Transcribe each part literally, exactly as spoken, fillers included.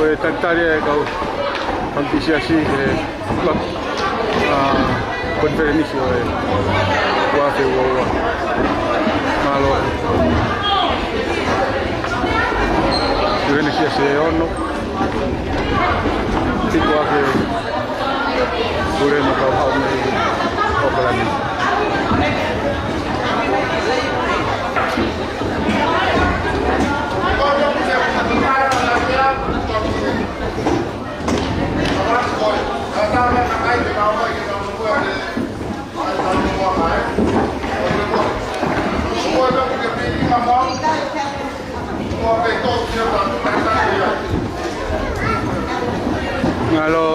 Ko e talitali e kau fanga kiʻi siasi he, ʻa, konifelenisi ʻo e ua afe ua ua. Mālō. Ko e siasi ʻe ono. Fitu afe pule mo kau haʻu mei ʻOkalani. Mālō.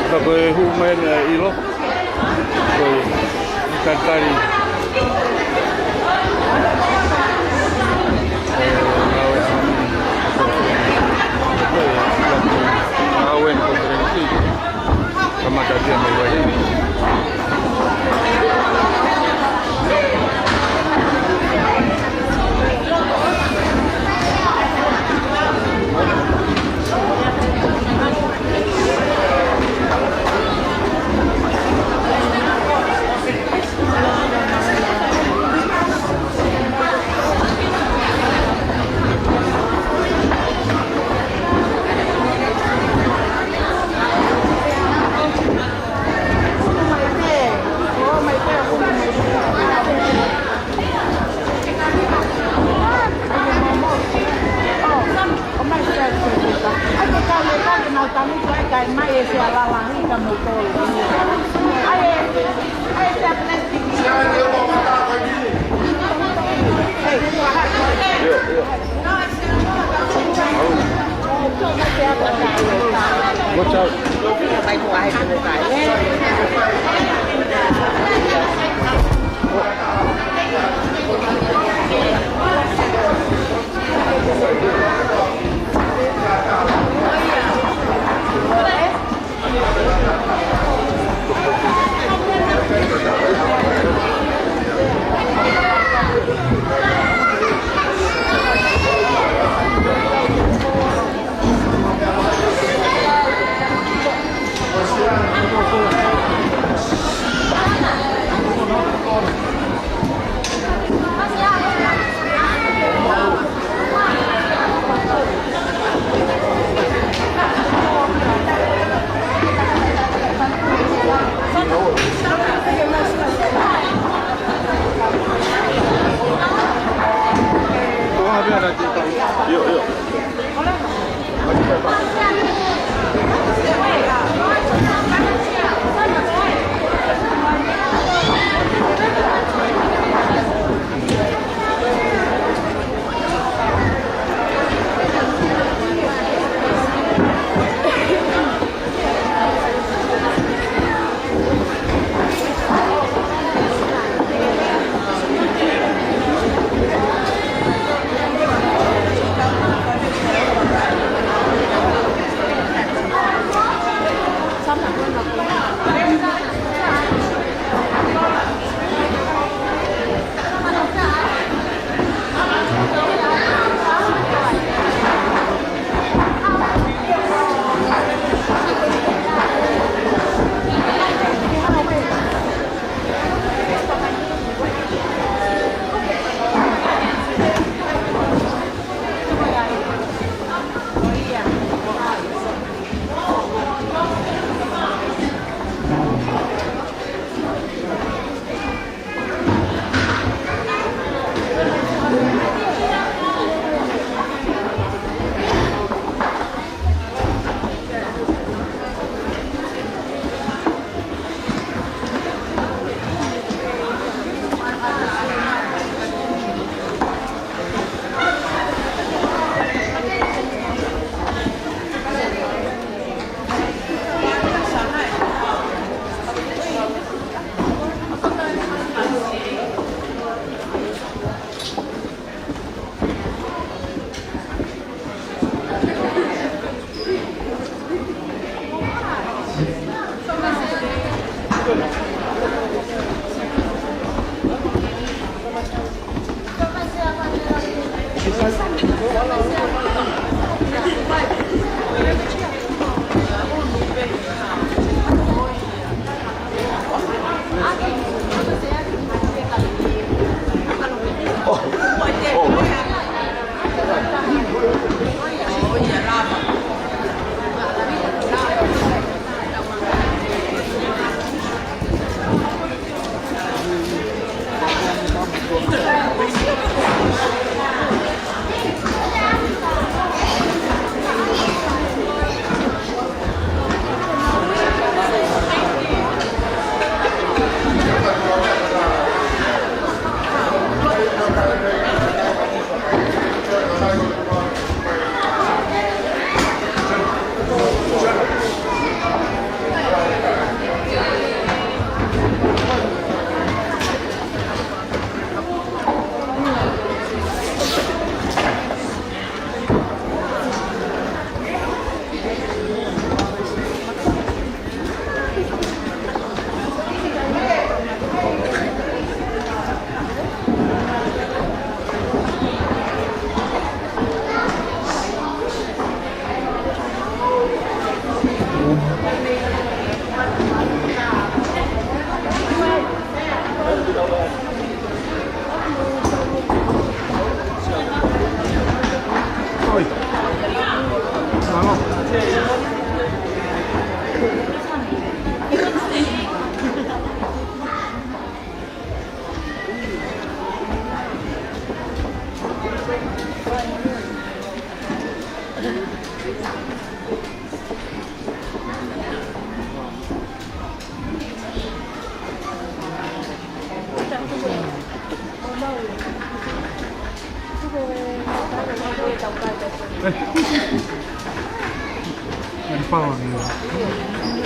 Ka ko e hū mai ʻa e ʻilo. Ko e talitali. Kamata tia mai wahine. And follow me.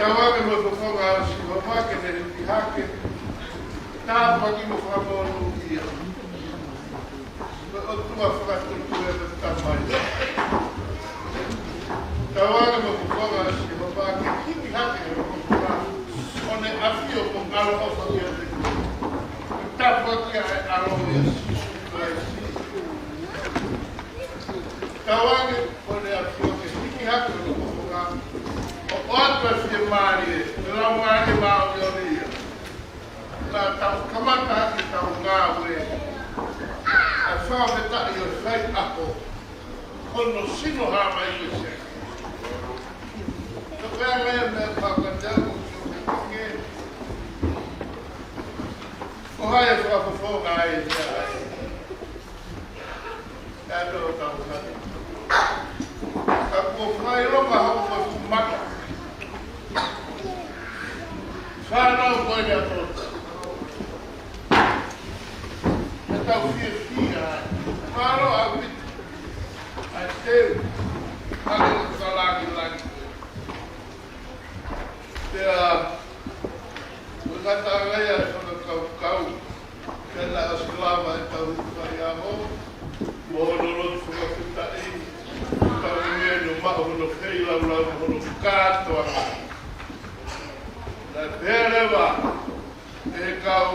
Tauange mo e fofonga ʻo Sihova ke ne hiki hake, tāpuaki mo fakamonūʻia. Ko e ʻOtua fakatupu ʻa e Tamai. Tauange mo e fofonga ʻo Sihova ke hiki hake ʻa e fofonga ʻo ʻene ʻafio mo ʻaloʻofa kiate koe. Tāpuaki ʻa e ʻAlo ʻia Sīsū Kalaisi. Tauange mo ʻene ʻafio ke hiki hake ʻa e fofonga ʻo ʻoatu ʻa e fiemālie, ʻa e Laumālie Māʻoniʻoni ia. Naʻa tau kamata ʻaki ʻetau ngāue ʻa e fakafetaʻi ʻo e faiako hono sino hā mai ko e siasi. Ka pea ngai me papa te au ke ko hai e fakafofonga ai ia ai. Ka tau tau ka. Ka ko fai lo ka hoko ko mata. Fānau ko e ʻato. Ka tau fiefia ai. Mālō ʻaupito. ʻAi teu. Mālō ka laki laki. Pea, ko e ngata ange ia e fakakaukau. Pea naʻe ʻosi lava ʻetau faiako mo hono lotu fakafetaʻi, tau mea no maʻu hono feilaulau mo hono kātoanga. Naʻe pehē leva ʻe he kau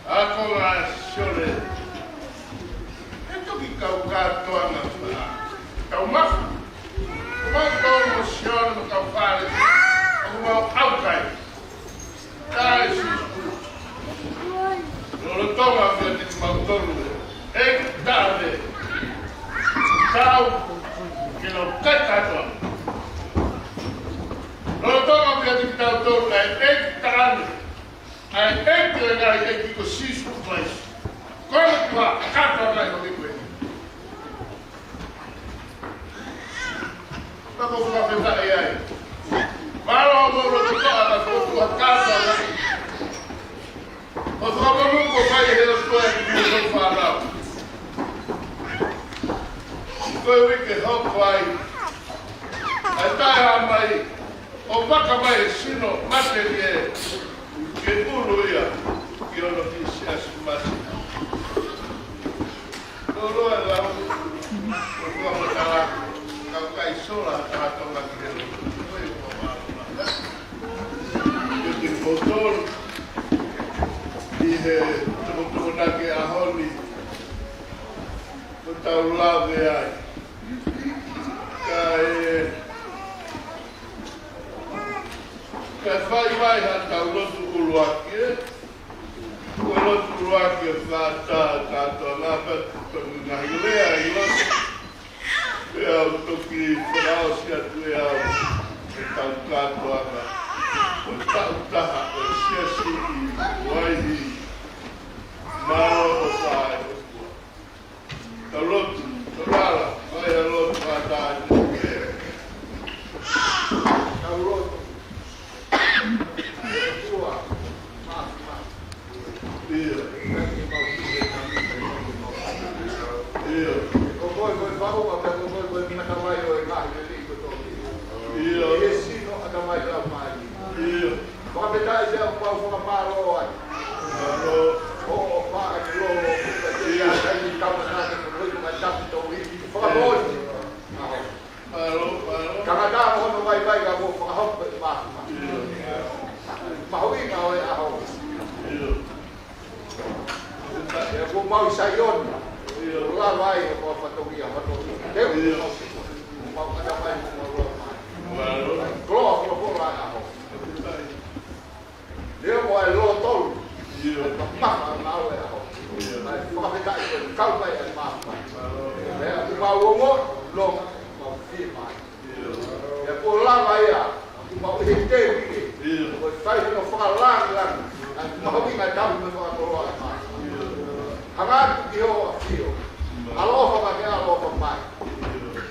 ako ʻa Sione, ʻe toki kau kātoanga pē. Tau mafu. Mau tau mo Sione mo kau fale. ʻOku mau ʻaukai. Tae Sīsū. Lolotonga pea te mau tolu e. ʻEiki Taʻane. Tau. Ke lau kai kātoanga. Lolotonga pea te mau tolu e. ʻEiki Taʻane. ʻA e ʻEiki ʻo e ngaahi ʻeiki ko Sīsū Kalaisi. Ko e ʻOtua kātoanga ʻi he ʻEiki. Ka ko fakafetaʻi ai. Mālō mo lo ko ka ko ʻOtua kātoanga. ʻO fakamonū ko fai he ʻOtua ʻi he fānau. Ko e uike hoko ai. ʻA e taʻehāmai. ʻO vaka mai e sino matelie ke ʻulu ia ki hono kiʻi siasi mate. Loloa e lau, ʻo tua matala, kau kai sola, taha Tonga ki he lotu. Ko e ua mālō. Ke te kotoro, ʻi he tokotoko na ke ʻaho ni, ko tau lave ai. Ka e Ka fai mai ha tau lotu ʻuluaki, ē? Ko e lotu ʻuluaki ʻe fata kātoa ngā pē toki ngaahi lea ʻi lotu. Pea u toki fakaʻosi atu ʻe au ʻetau kātoanga ʻo e taʻu taha ʻo e siasi ʻi Hawaii. Mālō ʻo fai. Tau lotu, tau lala, mai a lotu a tāi. Tau lotu. Tua, ma, ma. Ia. Ia. Ko koe, ko e pau, ma, ko koe, ko e mata mai ʻo e ngaahi lelei ko tō. Ia. Ia sino ata mai lau mai. Ia. Fakafetaʻi ʻoku mau fakamālō ai. Mālō. ʻO, ʻo, faʻa ki lolo, ia, kai ni tama na ke koi ka tapu tau i, fakamoi. Mālō, mālō. Tangata hono vaivai ka mo fakahoko e mā. Ia. Mahuʻinga ʻo e ʻaho. Ia. Ia, ko mau ʻi Saione. Ia. Lava ai, ʻo mau fatongia, fatongia. Teu, ia, mau, mau kata mai, mau lava mai. Mālō. Koloa, koloa, koloa, ʻaho. Leo mo e loto. Ia. Maka na o e aho. Ia. Mai fakafetaʻi ko e kau mai e maka. Ia. Ia, ʻoku mau ongo, lo, mau fie mai. Ia. Ia, ko lava ia, ʻoku mau ʻi he tēpile. Ia. Ko e fai no fakalāngilangi. Ia, ʻoku mau ʻi ngā tau me fakakoloa e maka. Ia. Hanga atu ki hoʻo ʻafio. Ia. Alofa ke alofa mai. Ia.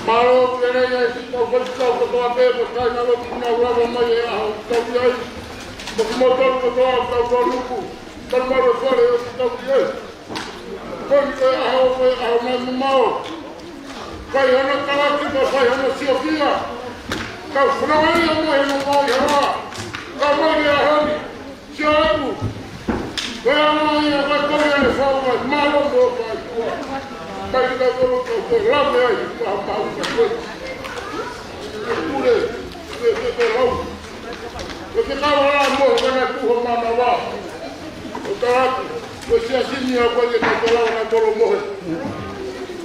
Mālō pē ʻa e siʻi kau faifekau kotoa pē, ko e kāingalotu naʻa nau lava mai he ʻaho ʻoku tau ʻi ai. Mo kimoutolu kotoa ʻoku tau lōnuku, tau malu e fale ʻoku tau ʻi ai. Ko eni ko e ʻaho, ko e ʻaho mai mamao. Fai hono talaki, mo fai hono siofia. Kau fanauʻi ia mai hono mai hala. Kau mai ki he ʻaho ni. Siaku. Ko e anga ia ka ko ia ne fau mai, mālō mo fai kua. Mai ki tautolu kau ko e lave ai, ka mau ka ko e. Pule, pule, pule, pule, lau. Ko e kau ala mo, ko e na tuho manava. ʻO talaki, ko e siasi ni a ko e na tala na tolo mohe.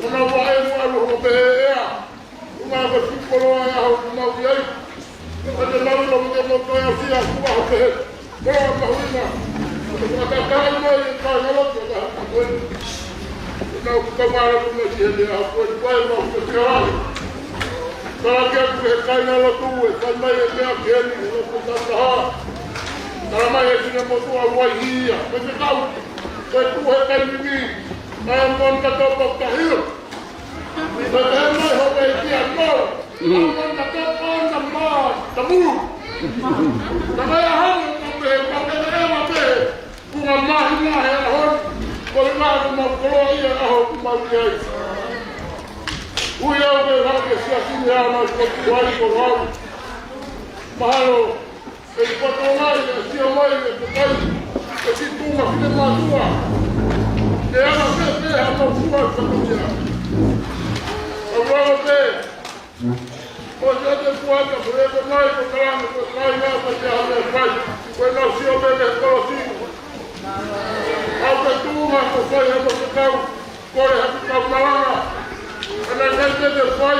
Ko na wa e mo alu ho pehē ʻe ʻa. Uma ko e fuʻu koloa e ʻaho ʻoku mau ʻi ai. Ko te mau ʻilo mo te mau toe afi a kuo ʻaho pehē. Koloa mahuʻinga. Ko te fakataha mai e kāingalotu ʻa e ʻaho ko eni. Ko na ʻoku tau mālō ko mai ki heni ʻaho ko eni. Ko e mau ko te ʻaho. Tala ki atu ki he kāingalotu ʻe fai mai e meʻa ki heni. Ko te tau taha. Tala mai e fine motuʻa Uaihia. Ko te kau. Ko e tuʻu he taimi ni. Naʻe mou ka topa tahio. Naʻe pehē mai ho vei kia mou. Naʻe mou ka topa na mā tamu. Naʻe hanga ʻo pehē, ka pehē ʻe ma pehē. Kuo mahi mahi he ʻaho ni. Ko e ngaahi mau koloa ia ʻaho kuo mau ki ai. Ui au ke hake siasi ni hana ko tuai ko lau. Mahalo. ʻE i pato ngai, ʻe sio mai, ʻe te kai, ʻe si tuma ki te matua. ʻE ana pē pē ha mau fua ka tuia. Ka ua pē. Ko si ate kuata, ko e ko mai, ko kalanga, ko kai nā, ko te hau e kai. Ko e nau sio pē pē kolosi. Au ke tuma, ko fai ha mau ke kau. Kole ha kau malanga. Ana kai te te fai.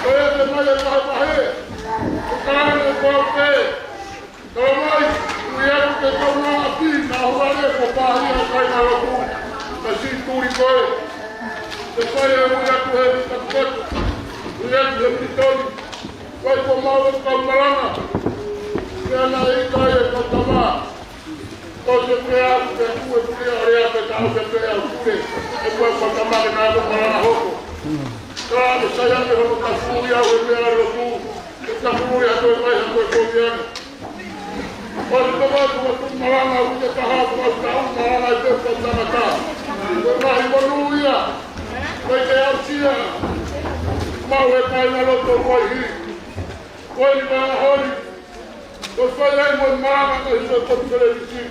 Ko e te mai e vahe vahe. Ko kalanga e kau pē. Tala mai, ui aku ke tau ngā api, na hua le ko pāhia kai na lotu. Na si turi koe. Te fai e ui aku he ni takukotu. Ui aku he ni toni. Kai ko mau e kau malanga. Ke ana e ika e kau tamā. Ko te pea, te kue pea, rea te tau te pea, kue. E kue kau tamā ke na ko malanga hoko. Ka te sai ake hoko ka fui au e mea lotu. Ke ka fui a koe mai, a koe koe ana. ʻO te kava atu atu malanga, ʻo te kaha atu atu atu malanga, ʻe te ʻo tangata. Ko e mahi monu ia. Ko e te au sia. Mau e kai na loto uaihi. Ko e ni malanga holi. Ko e fai ai mo e malanga ko e hisa ko e televisi.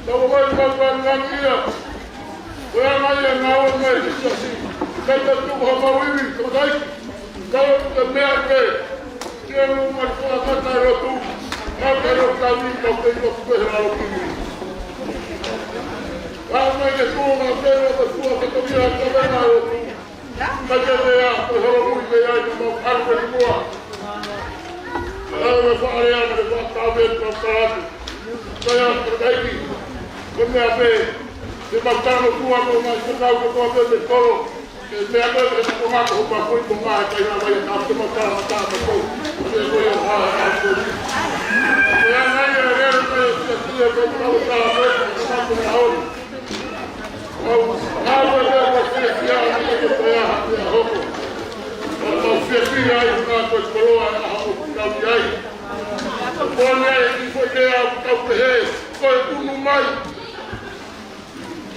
Tau mai mau kai ngani ia. Ko e anga ia ngāue mai ki siasi. Kai ka tuku ha mau iwi, ko e kai. Ka o te mea pē, ke anu mai ko a kata e lotu, ka ke lotu ka mi, ka ke lotu pē he lalo ki mi. Ka mai ke tuonga pē, ka tua ka toki a ka mena e lotu. Ka ke mea, ko e holo mui mea i ka mau karu ke mua. Ka o me whaare ana, me whaatau e ka kalatu. Ka ia, ka kaiki, ko mea pē, ke mau tano tua mo mai, ko kau ko tua pē me kolo. Ke mea ko e, ke ko ngā ko hopa kui ko ngā e kai ngā vai e tau ke mau tala mata mo kou. Ke ko ia o hā e hā ko ia. Ke a ngai e rere ko e sia sia ko e tau tala mo e ko ngā ko ngā hori. Au, ngā ko e mea ko e sia sia a ni ko e ko e aha ko e hoko. Ko e mau sia sia ai ngā ko e koloa e aha ko e kau i ai. Ko e mea e ki ko e mea au tau pehe, ko e unu mai.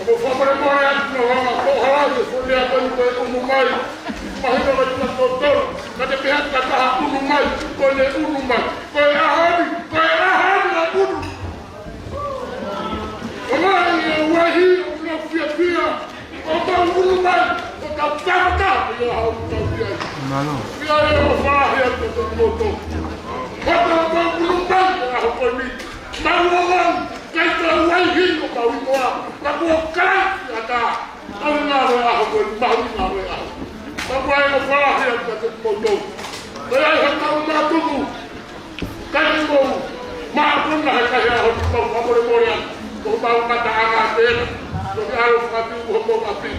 Ka ko fakamolemole atu na hanga ko hala e fo lea ko ni ko e unu mai. Mahino ka tuna totoro. Ka te pehē atu ka taha unu mai. Ko e unu mai. Ko e ʻaho ni. Ko e ʻaho ni ʻa unu. Ko e ʻaho ni e uahi ʻo na fiafia. Ko ka unu mai. Ko ka tangata ia hau tau ia. Mālō. Ia e o fahi atu te moto. Ko ka unu mai ia hau ko ni. Mālō. Kai ka uai hino ka uinoa, ka kuo kai a ka, ka uinoa e aho ko e mahuʻinga e aho. Ka kuo ai ko falahi a ka te moto. Ka ai ha kau mātuku, kai te mou, mākuna he kai aho ni kau ka mole mole a, ko mau mata anga tēna, ko ke alo whakapiu ko mau api.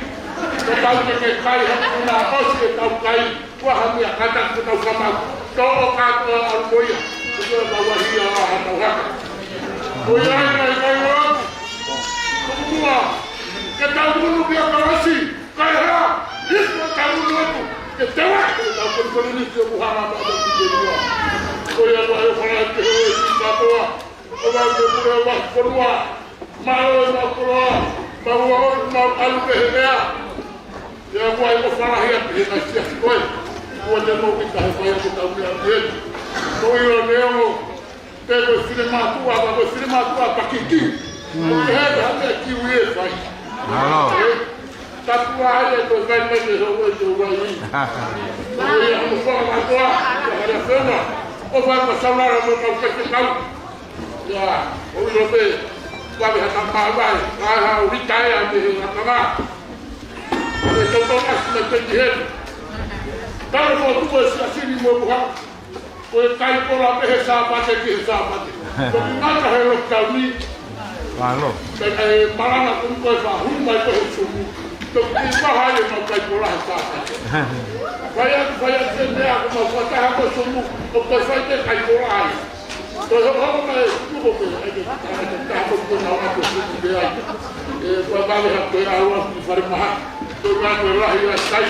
Ka tau ke ke kai ha kuna osi e tau kai, Kua ha mea kata ko tau kamau. Tō o kātoa a mo ia. Ko tō tau ahi a ha tau haka. Ko ia ai mai kai o aku. Ko mua. Ke tau munu pia kalasi. Kai ha. Hiko tau munu aku. Ke tewa. Ke tau koni koni ni ke muhanga ma tau ki te mua. Ko ia kua e whara e te hoi e ki kātoa. Ko tau ke mure wa konua. Mālō e mau koloa. Mau ua mau alu pe he mea. Ia kua i ko falahi a pe he ngai siasi koe. Kua te mau ki tahe fai a ke tau mea ki heni. Ko i o neongo. Pe ko e fine mātua, ka ko e fine mātua pakiki. Ko e he ka hame a kiwi e fai. Mālō. Tapu ai e ko e fai mai ke hou e ko wai. Ko ia mo fala mātua. Ia hare a fena. Ko fai ko saunara mo kau keke kau. Ia, o ilo pe, kua me hata mawai, ka ha o hita e a me he hata ngā. E tau tau kasi na te ki heni. Tau mo tu e siasi ni mo muha. Ko e kai kola pe he Sāpate ki he Sāpate. Ko ki ngata he lockdown ni. Mālō. Pe kai e malanga kumi ko e wha hū mai ko he sumu. Ko ki maha e mau kai kola he Sāpate. Whai atu, whai atu e mea ko mau whataha ko sumu. Ko kai whai te kai kola ai. Ko e hoko mai e tuko ke ai ke taha ko ko na atu ki te ai. ʻE, ʻoku ʻave ha ko e ʻalu atu ki falemahaki. Ko e ʻalu ko e lahi ʻa e kai.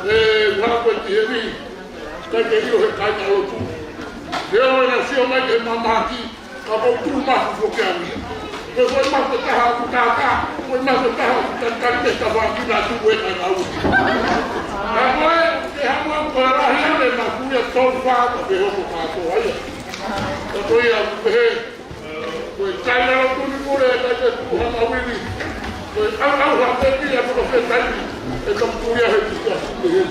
ʻE, ʻalu ko e ki heni. Kai ke ʻilo he kāingalotu. He ʻoua naʻa sio mai ki he mamahaki. Ka ʻoku ou tuʻu mafu foki au ia. Ko e foʻi mafu ʻe taha ʻoku tātā. Ko e mafu ʻe taha ʻoku talitali mei he tafaʻaki naʻa tuʻu e kāingalotu. Ka ko e, ke haʻu au ko e lahi ʻa e mafu ia tolu fā ka ke hoko kātoa ia. Ka ko ia ʻoku pehē. Ko e kāingalotu ni mole, ʻikai ke tuʻu ha mawini. Ko e ʻauʻauha pē ia, ko e fetaimi. ʻE tapu ia he tuʻu a fuku he.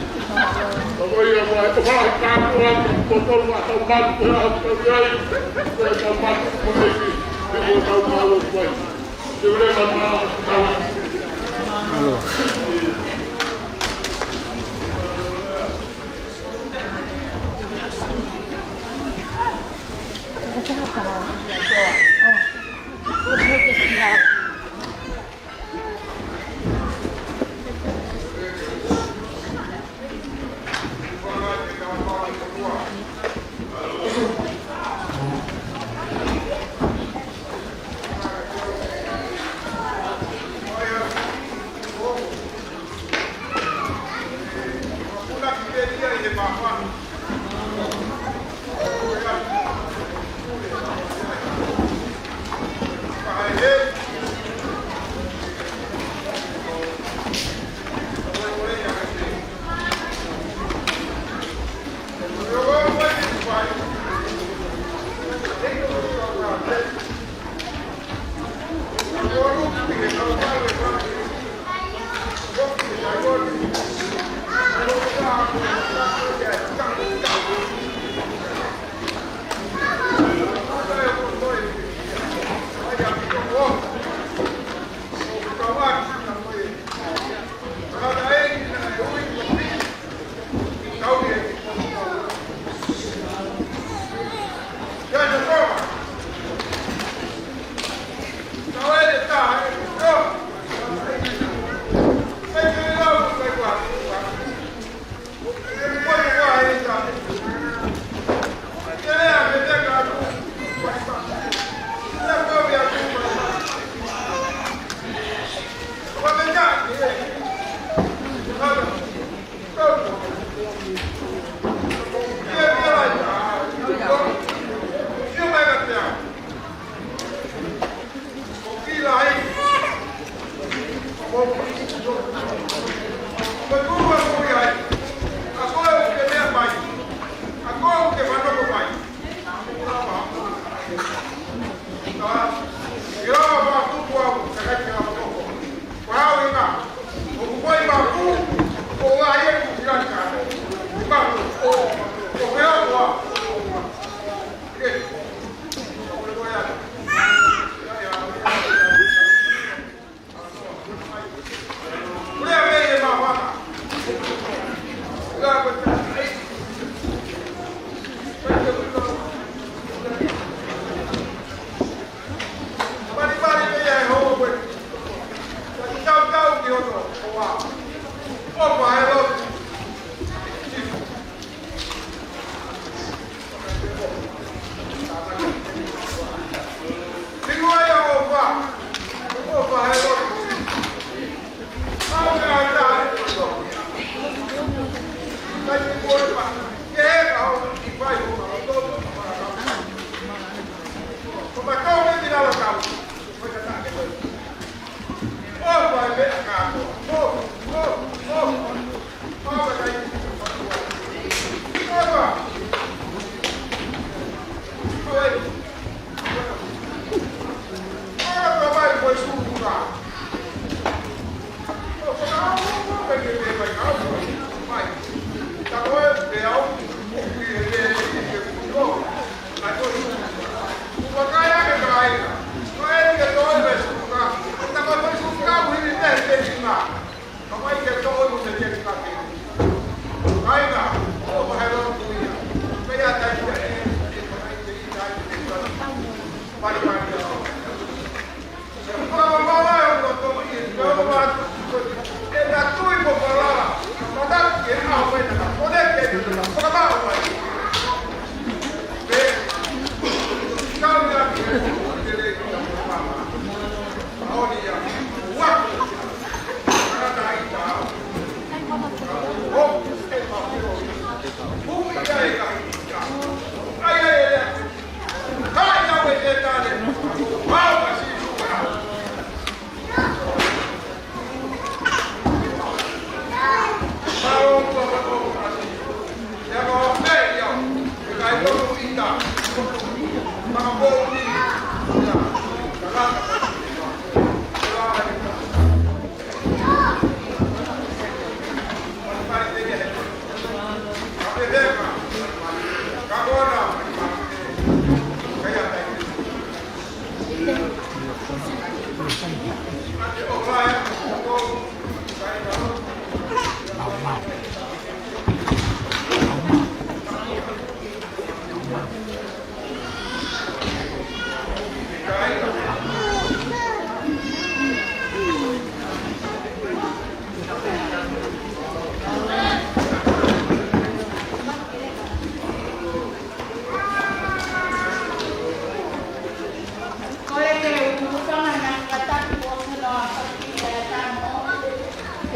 Ka ko ia, ko e tokolahi kātoa, ko e tolu a tau malu, ko e ʻaho tau i ai. Ko e tau malu, ko e ki. Ko e tau malu, ko e. Te ule ka malu, ko e.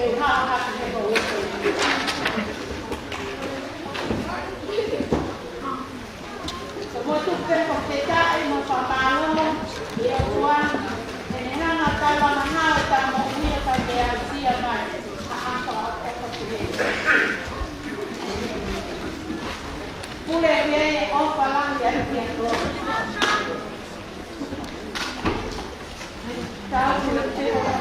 Ko e motu pē ko e taʻi mo e fakamālō, ʻe ʻOtua, ʻene hanga ʻo talamahau ʻetau moʻui ʻo fai ke aʻusia mai ʻa e ʻaho ʻo e ʻofa ki he Pule ke ʻofa lahi atu ki he koloa. Tau pule ke ʻofa.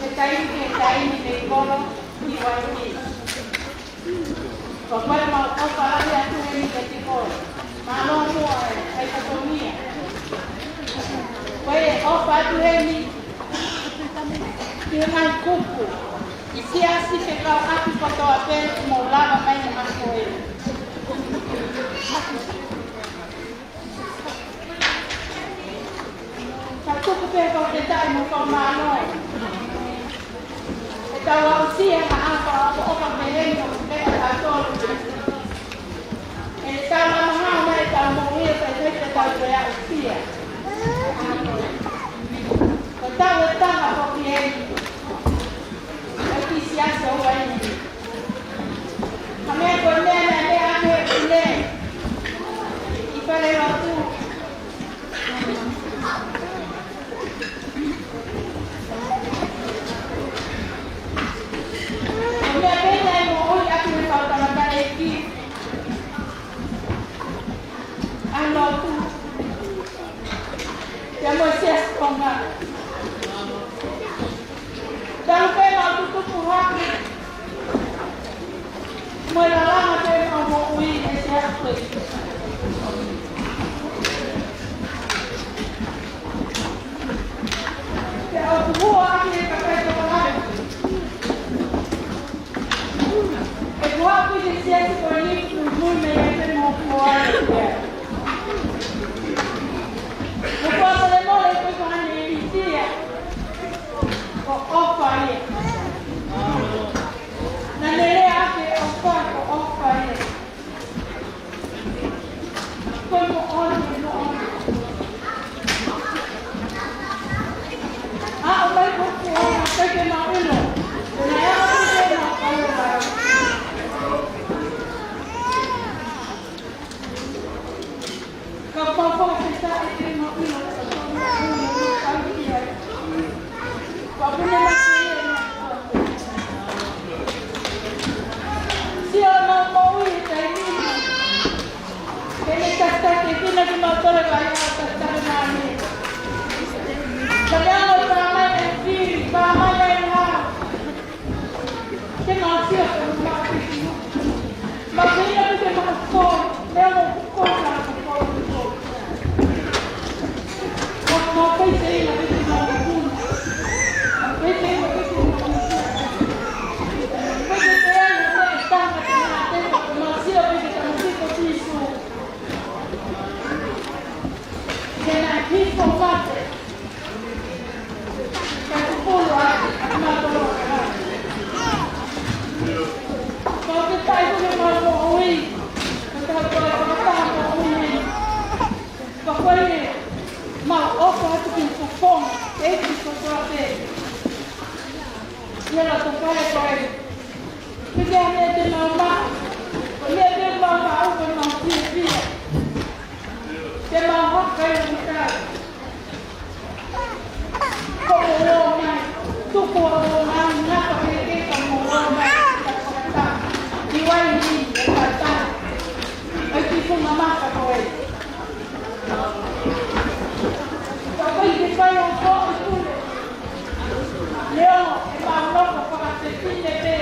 He taimi ki he taimi mei kolo ki waihi. Ko koe mau ʻofa lahi atu heni ke ti kolo. Mālō muʻa e, e katongia. Ko e ʻofa atu heni ki he ngaahi kupu ʻi he siasi, ke kau atu kotoa pē mo lava mai he ʻaho ko ē. Ka tuku pē ko e taʻi mo e fakamālō. ʻEtau aʻusia ha ʻaho ʻofa ʻofa pehē ni ʻo pehē ʻa tautolu. ʻE talamahau mai ʻetau moʻui ʻo fai ke tau toe aʻusia. Ko e tau e tanga ko ki heni. Ko e kisi aso ua ini. Ka meʻa ko e meʻa naʻe meʻa ʻaki ʻe he pule ʻi fale lotu. Ko e meʻa pē naʻe moʻui ʻaki ʻe he kau tangataʻeiki ʻa e lotu. Pea mo e Siasi Tonga. Talu pē ʻemau tutupu hake mo e lalanga pē ʻemau moʻui ʻi he Siasi. Pea ʻoku hua ʻaki ʻe he kakai tokolahi. ʻE kuo haʻu ki he Siasi ko eni, muimui mei ai pē mo e kuo ai pē. Mo fakamolemole ko e fanga ne ʻitia. Ko e ʻofa ia. Naʻa ne lea ʻaki e ʻofa, ko e ʻofa ia. Ko e moʻoni, ko e moʻoni. ʻA, ʻo mai ko e kuonga, ʻikai ke mau ʻilo. Naʻe ʻalu ke mau ʻalu mai. Ka mau fakafetaʻi ke mau ʻilo. Ka puna ma ke ia na. Sio mau moʻui he taimi ni. Ke ne takitaki kina ke mau tole vai ʻa takitaki nani. Ka ke ʻalu pā mai e fili, pā mai e hā. Ke mau sio ke mau piki. Mau ke ina ke mau ko, me mau ko ka ko. Mau, mau piki ina ke mau ko. Mau piki ina ke mau ko. Mau piki ina ke mau ko. Mau sio ke mau piki ko Sīsū. Ke na hifo mate. Ka tupulu atu, ʻa e matolo ʻa e. Ka ke tai kune mau moʻui. Ka tau toe fakataha moʻui. Ka koe, mau ʻofa atu ki he fofonga, ʻEiki kotoa pē. ʻI he loto fale ko ē. Piki ane te mau maʻu. Ko ia te mau maʻu, ko mau fiefia. Te mau haka i uta. Ko mo lo mai. Tuku o lo mai, ngata ke ke ka mo lo mai. Ka kata. I wai ni, e kata. Ai ki funga maka ko ē. Ka ko i te fai o ko i kule. Leo, e mau nofo fakafefine pē.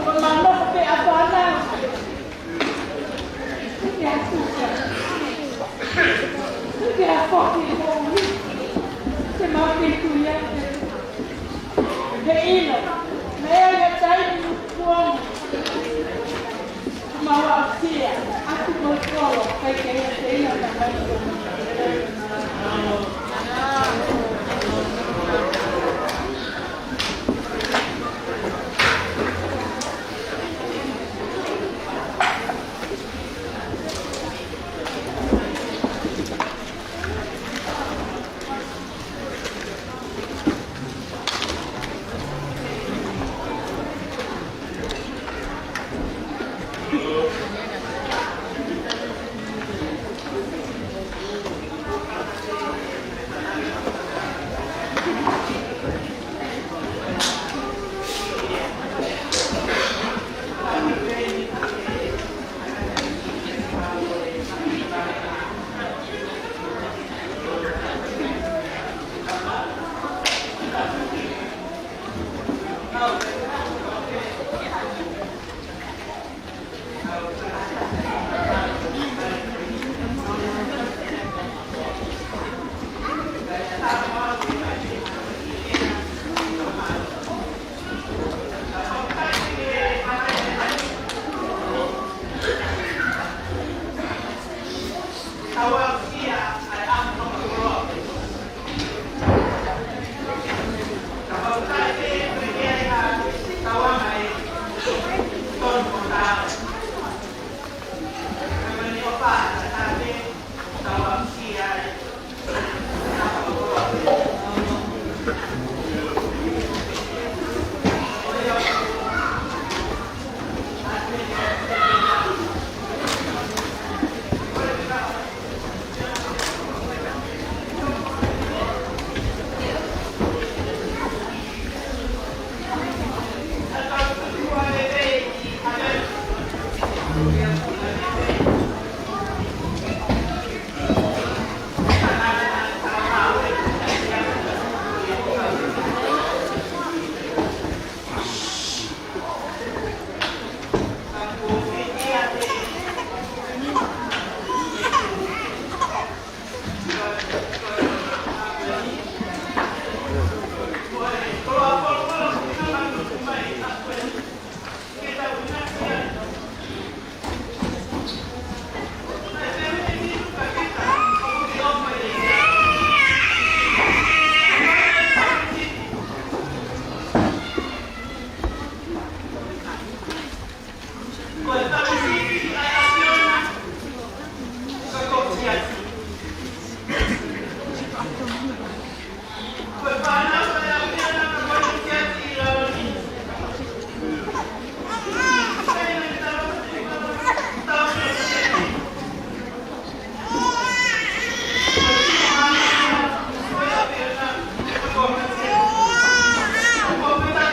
Ko mau nofo pē ʻa fānau. Ke atu. Ke atu ki moʻui. Ke mau ke tui ake. He ʻilo. Meʻa ia taimi kuonga. Mau aʻusia. Atu mo e kolo. Kai ke ia te ia na mai.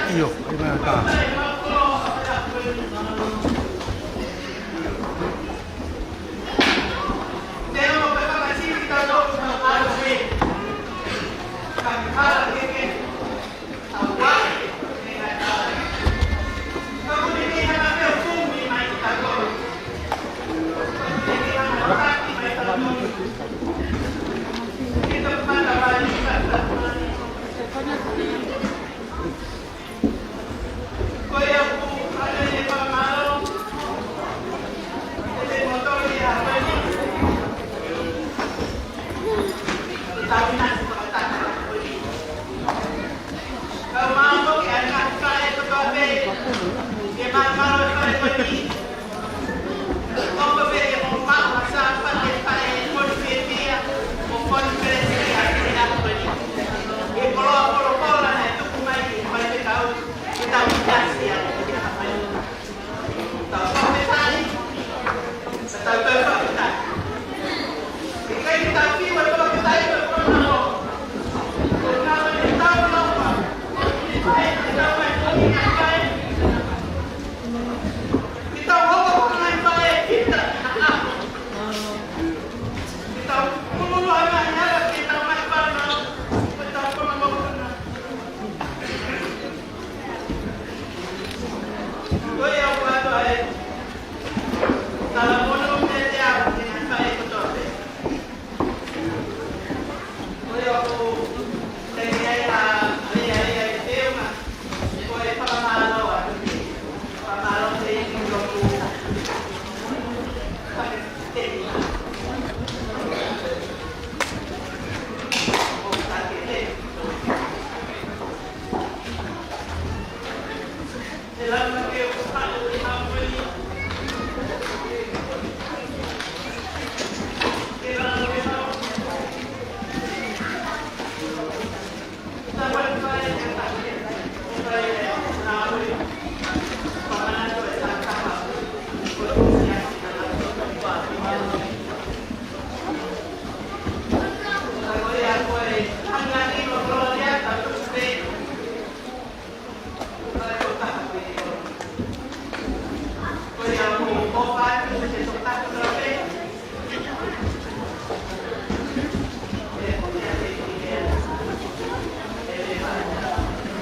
ʻIo, ʻi he meʻa tā.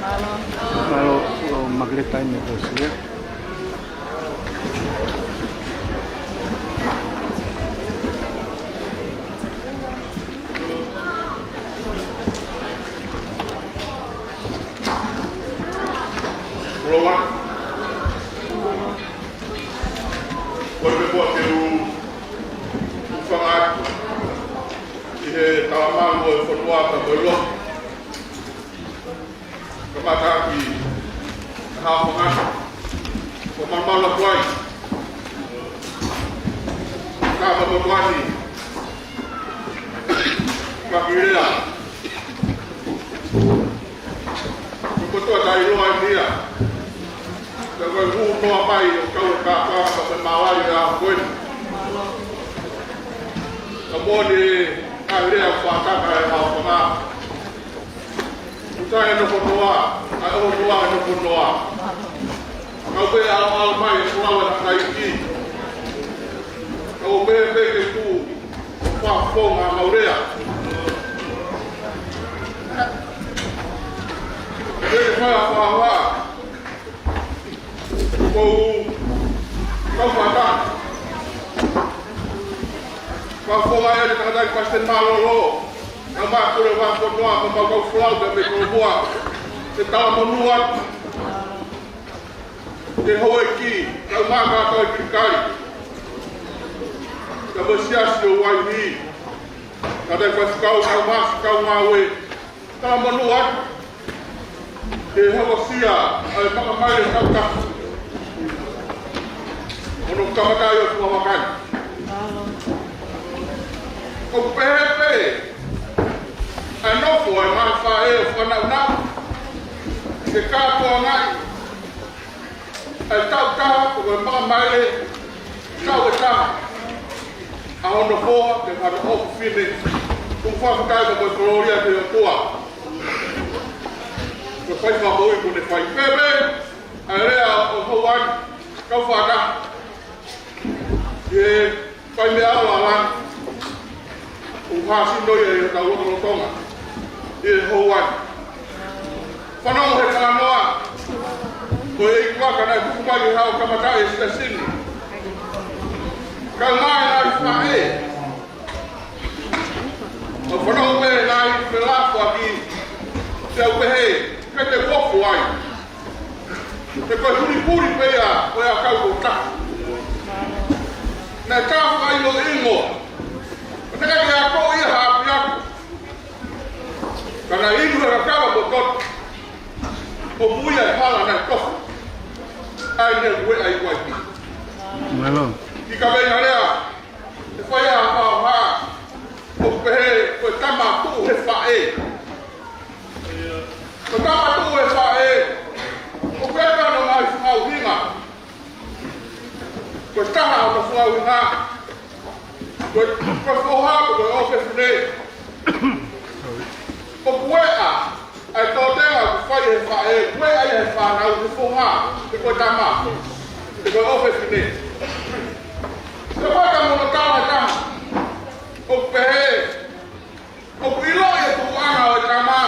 Mālō, mālō, Makeleta ʻi he meʻa ko ē. Loa. Ko e meʻa ke u, u fakaʻatu ʻi he talamalu ʻo e fonua ka ko e loa. Kamata ki ha fanga. Ko malamala kuai. Ka ma motuani. Ka ki lea. Ko kotoa tai loa ni ia. Ka ko e hū noa mai ʻo kau e kākā ka me mālai a koe. Ka moni ka lea fātaka e hao fanga. Uta e nofo noa, ʻa e ʻoho noa e nofo noa. Kau pē ʻaoʻao mai e kulau e kakai ki. Kau pē pē ke kū, fakafofonga mau lea. Pē ke fai a fāua. Ko u, kau fata. Fakafofonga e le tangata ki Pasiteni Mālōlō. Kau mā kule fakafofonga, kau mā kau folau, kau mē kau mua. Ke talamonū atu. Ke houʻeiki, kau mā kātoa e kilikali. Kau mā siasi ʻo Vaihi. Kau tai faifekau, kau mā, kau ngāue. Talamonū atu. Ke hokosia, ʻa e makamaile e tau tapu. Hono kamata ʻi ʻOtu Vavakai. ʻOku pehē pē, ʻa e nofo, ʻa e mahafa e o fanau nau. Ke kātoa ngai. ʻA e tau tapu, ko e makamaile, tau e taha. ʻA hono hoa, ke fano o fine. Tuku fakafetaʻi mo e kolōlia ki he ʻOtua. Ko e fai fakamoʻui kuo ne fai pē pē, ʻa e lea ʻo Houani, kau fakataha. ʻI he fai meʻa ʻo lālanga, ʻoku hā sino ia ʻi hotau lotolotonga. ʻI he Houani. Fanongo he talanoa, ko e ʻeiki vaka naʻe tuku mai ke haʻu ʻo kamataʻi e siasi ni. Kae ʻumaʻā e ngaahi faʻē. ʻOku fanongo pē ngaahi felāveʻi, te u pehē, ke te kofu ai. He ko e hulipuli pē ia ʻo e ʻakau ʻo taha. Naʻe tā fakaʻilo ʻi ngoa. Ko e taha ke ako ia ha ʻapiako. Ka naʻe inu e kakava mo e toto. ʻO muia e hala naʻe tofu. ʻA ia naʻe ueʻi ai. Mālō. ʻI he kaveinga lea, ʻe fai ʻa e fakahoha, ʻoku pehē, ko e tama tuʻu he faʻē. Ko e tama tuʻu he faʻē, ʻoku ʻi ai hono ngaahi fakaʻuhinga. Ko e taha ʻo e fakaʻuhinga, ko e, ko e foha, ko e ʻofefine. ʻOku ʻi ai ʻa e tōtēnga ʻoku fai ʻe he faʻē, ʻoku ʻi ai ʻa e fānau, he foha, pe ko e tama, pe ko e ʻofefine. Ko e fakamoʻoni ʻa e taha, ʻoku pehē, ʻoku ʻiloʻi e tuʻuʻanga ʻo e tama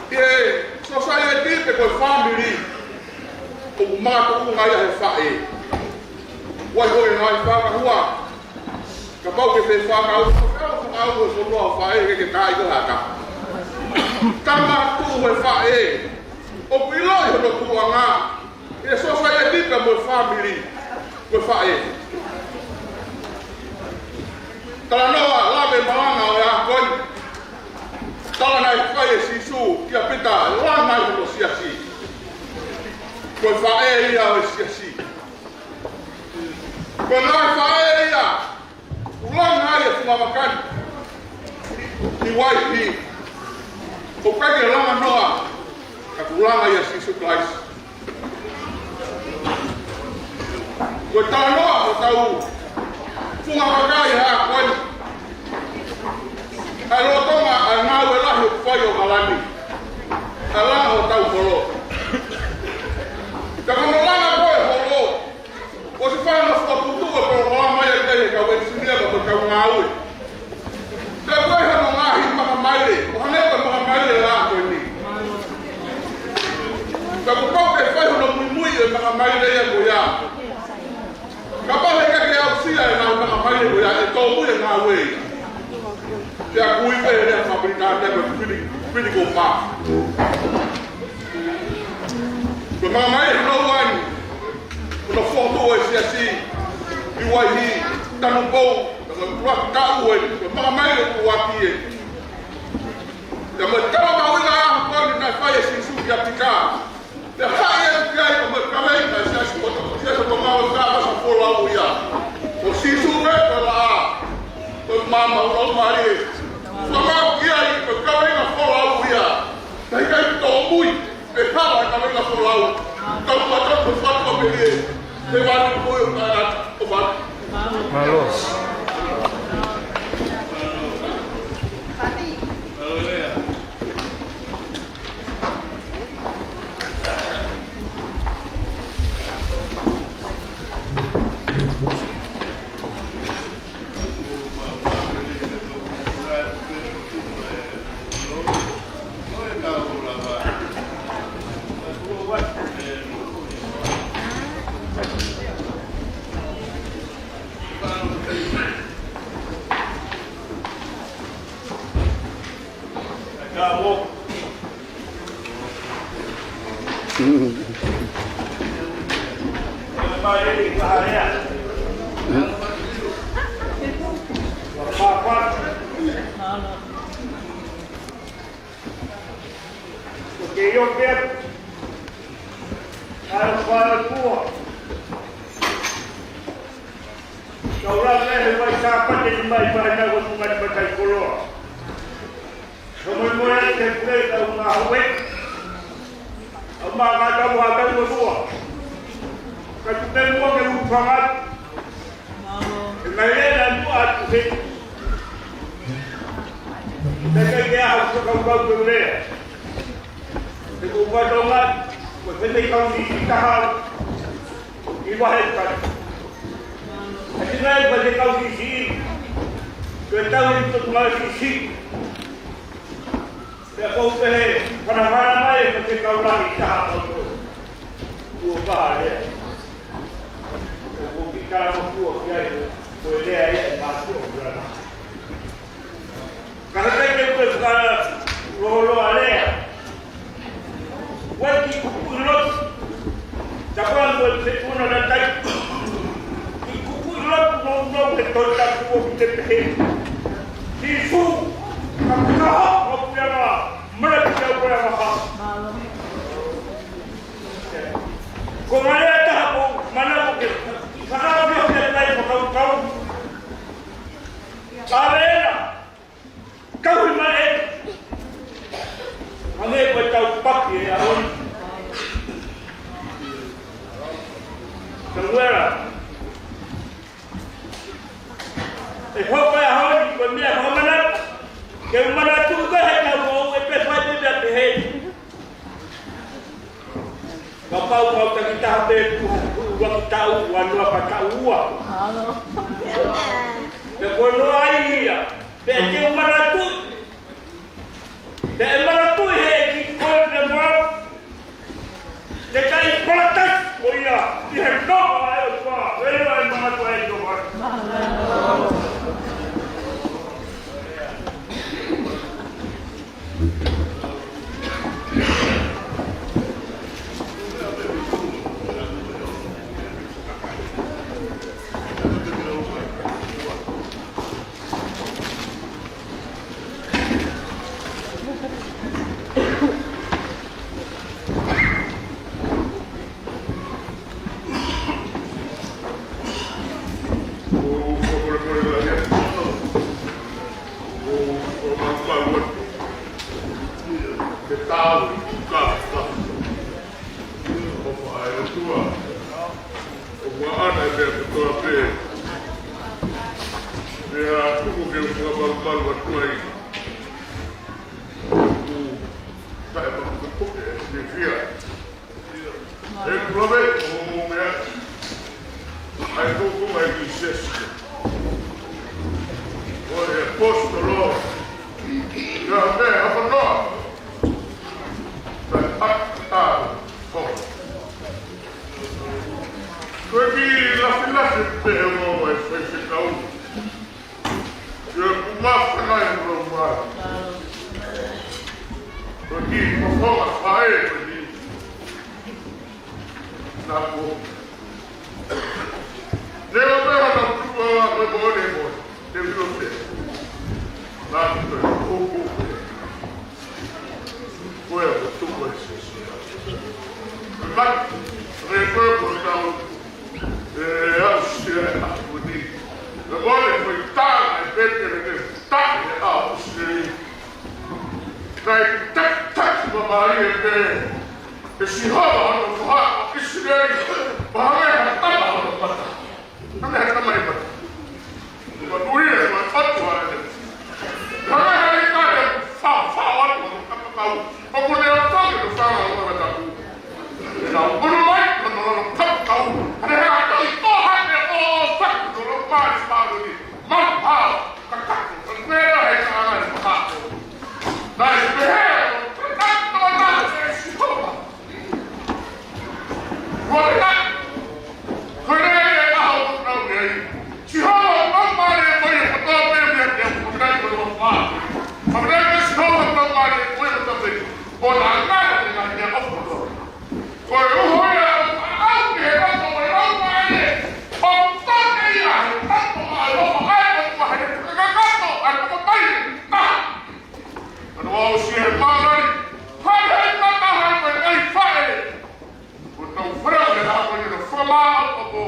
ʻi he sōsaieti pe ko e fāmili, ʻoku makatuʻunga ia he faʻē. ʻOku ʻi ai hono ngaahi fakahua. Kapau ke fai fakahua, ko e fakahua ko e fonua ʻo e faʻē, ke ke tai ko hata. Tama tuʻu he faʻē, ʻoku ʻiloʻi hono tuʻuʻanga ʻi he sōsaieti pea mo e fāmili, ko e faʻē. Talanoa, lave malanga ʻo e ʻaho ko eni. Tala naʻe fai ʻe Sīsū kia Pita, langa ai hono siasi. Ko e faʻē ia ʻo e siasi. Ko e ngaahi faʻē ia ʻoku langa ai e funga vaka ni ʻi Vaihi. ʻOku ʻikai ke langa noa, ka kuo langa ʻia Sīsū Kalaisi. Ko e talanoa ʻo hotau funga vaka ʻi he ʻaho ko eni. ʻA e lolotonga ʻa e ngāue lahi ʻoku fai ʻo Kalani. ʻA e langa hotau holo. Ka ko hono langa ko ē holo, ʻosi fai hono fokotuʻutuʻu e polokalama ia ʻe he kau ʻenisinia mo e kau ngāue. Pea ʻoku ʻi ai hono ngaahi makamaile, ʻo hangē ko e makamaile ʻo e ʻaho ko eni. Pea kuo pau ke fai hono muimui e makamaile ia ko ia. Kapau he ʻikai ke aʻusia e ngaahi makamaile ko ia, ʻe tōmui e ngāue ia. Pea ʻoku ui pē e lea faka-Pilitānia ko e criti-, critical mass. Ko e makamaile hono ua eni, hono fokotuʻu e siasi ʻi Vaihi, Tanupou, ko e ʻuluaki taʻu eni, ko e makamaile ʻuluaki eni. Pea mo e tala mahuʻinga ʻa e ʻaho ko eni naʻe fai ʻe Sīsū kia Pita. Pea haʻi atu ki ai pea mo e kaveinga ʻa e siasi poto, siasi poto maʻu ka ʻasa folau ia. Ko Sīsū ē ko e laʻā, ko e maama ʻo e laumālie. Fakamāu ki ai ko e kaveinga folau ia. Ka ʻikai tōmui, ʻe hala e kaveinga folau. Tau mata ko fatu a melie. He vani ko e ʻo taʻata, ʻo vani. Mālō. Kau lava he vai Sāpate ni mai pahana ko Tungani Mataikoloa. Ka moemoe ai ke pule ka u ngāue. Au mā ngā tau hā tau o tua. Ka tu pē mua ke u whangat. E ngai lea nā mua atu he. Te kai ke aha uka kau kau ke lea. Ko Tonga, ko e faifekau siʻisiʻi taha ʻi Vahekai. ʻAsi ngai ko e faifekau siʻisiʻi, ko e tauhi Potungāue Siʻisiʻi. Pea ʻoku ou pehē, fanafana mai e faifekau lahi taha ʻo Tonga. Kuo pehē lea. ʻOku ou kiʻi talangofua ki ai, ko e lea ia ʻe mātuʻa ʻo Tonga. Ka he taimi ko ē fakalōloa lea. Ua ki kupuʻi lotu. Tapu ange ko e fetuna na tai. Ki kupuʻi lotu nounou he Tohi Tapu ʻoku te pehē. Sīsū, ka ka hoko ʻo puleʻanga, mara ki au puleʻanga ha. Ko e lea ʻe taha ʻoku ou manako ke fakaaʻu ʻo ke tai fakakaukau. Ka vena. Kau i mai e. Hangē ko e tau paki e ʻaho ni. Samuela. ʻE hoko e ʻaho ni, ko e meʻa fakamanatu. Ke u manatu ko e he tau ʻo e pe fai pe pe pe he. Kapau ʻoku taki taha pē kuo ʻuluaki taʻu, ua noa pea taʻu ua. Pea ko e noa ia, pea te u manatu. Pea ʻe manatu he ʻEiki ko e moa. Te kai palatasi ko ia, ʻi he noa ʻa e ʻOtua, ʻe ʻi ai e manatu ʻa e ʻOtua. ʻE kula mai, ʻo mea, ʻai koko mai ki sesi. ʻO e ʻaposetolo. Ia mea, hapa noa. Sai, ʻa, ʻa, ʻo. Ko e kiʻi lafilafi pē ʻoku ou fai se kau. Ia ku mafa nai ʻo lau mai. Ko e kiʻi mafonga fae ko e kiʻi. Naʻa ko. Leo pē hana tua ko e moʻoni moʻoni. Te vilo pē. Naʻa ko e kupu pē. Ko e ko tuku e sisi. Maki. Re ko e ko tau. ʻE au sia e aku ni. Naʻa ko e ko e tā e peke le ke tā e au sia. Naʻe takitaki mamahi e pē. ʻE Sihova hono foha ʻo ʻIsileli, ʻo hangē ha tama hono mata. Hangē ha tama ʻi mata. Ko e ui e ma atu hale. Hangē ha ika e fa, fa atu hono kapakau. ʻOku ne ʻotoke no fanga hono mataku. ʻE na unu mai hono hono kapakau. Hangē ha toʻi toha ʻe ʻo faku hono mali falu ni. Mau hao, kakaku, hangē ha ika ʻanga ni makaku. Naʻe pehē, kakaku no na e Sihova. Ko e na, ko e na e ʻaho ʻoku nau nei. Sihova, ʻoku mau mare ko ia, ko tō pē mea ke ʻoku nai ko e ʻofa. Ko e na e Sihova, ʻoku mau mare ko ia, ko tō pē. ʻO na ngana e ngaahi meʻa ʻoku tō. Ko e uho ia ʻoku ʻaʻau ki he loto ʻo e laumālie. ʻOku tō pē ia he tapu ʻa e ʻofa ʻa e ʻOtua he kakato ʻa e toko mai. Ka. Ano au si he mānani, hai hai mata hai mai ngai fae. Ko tau whare au he rā mai na whama o ko.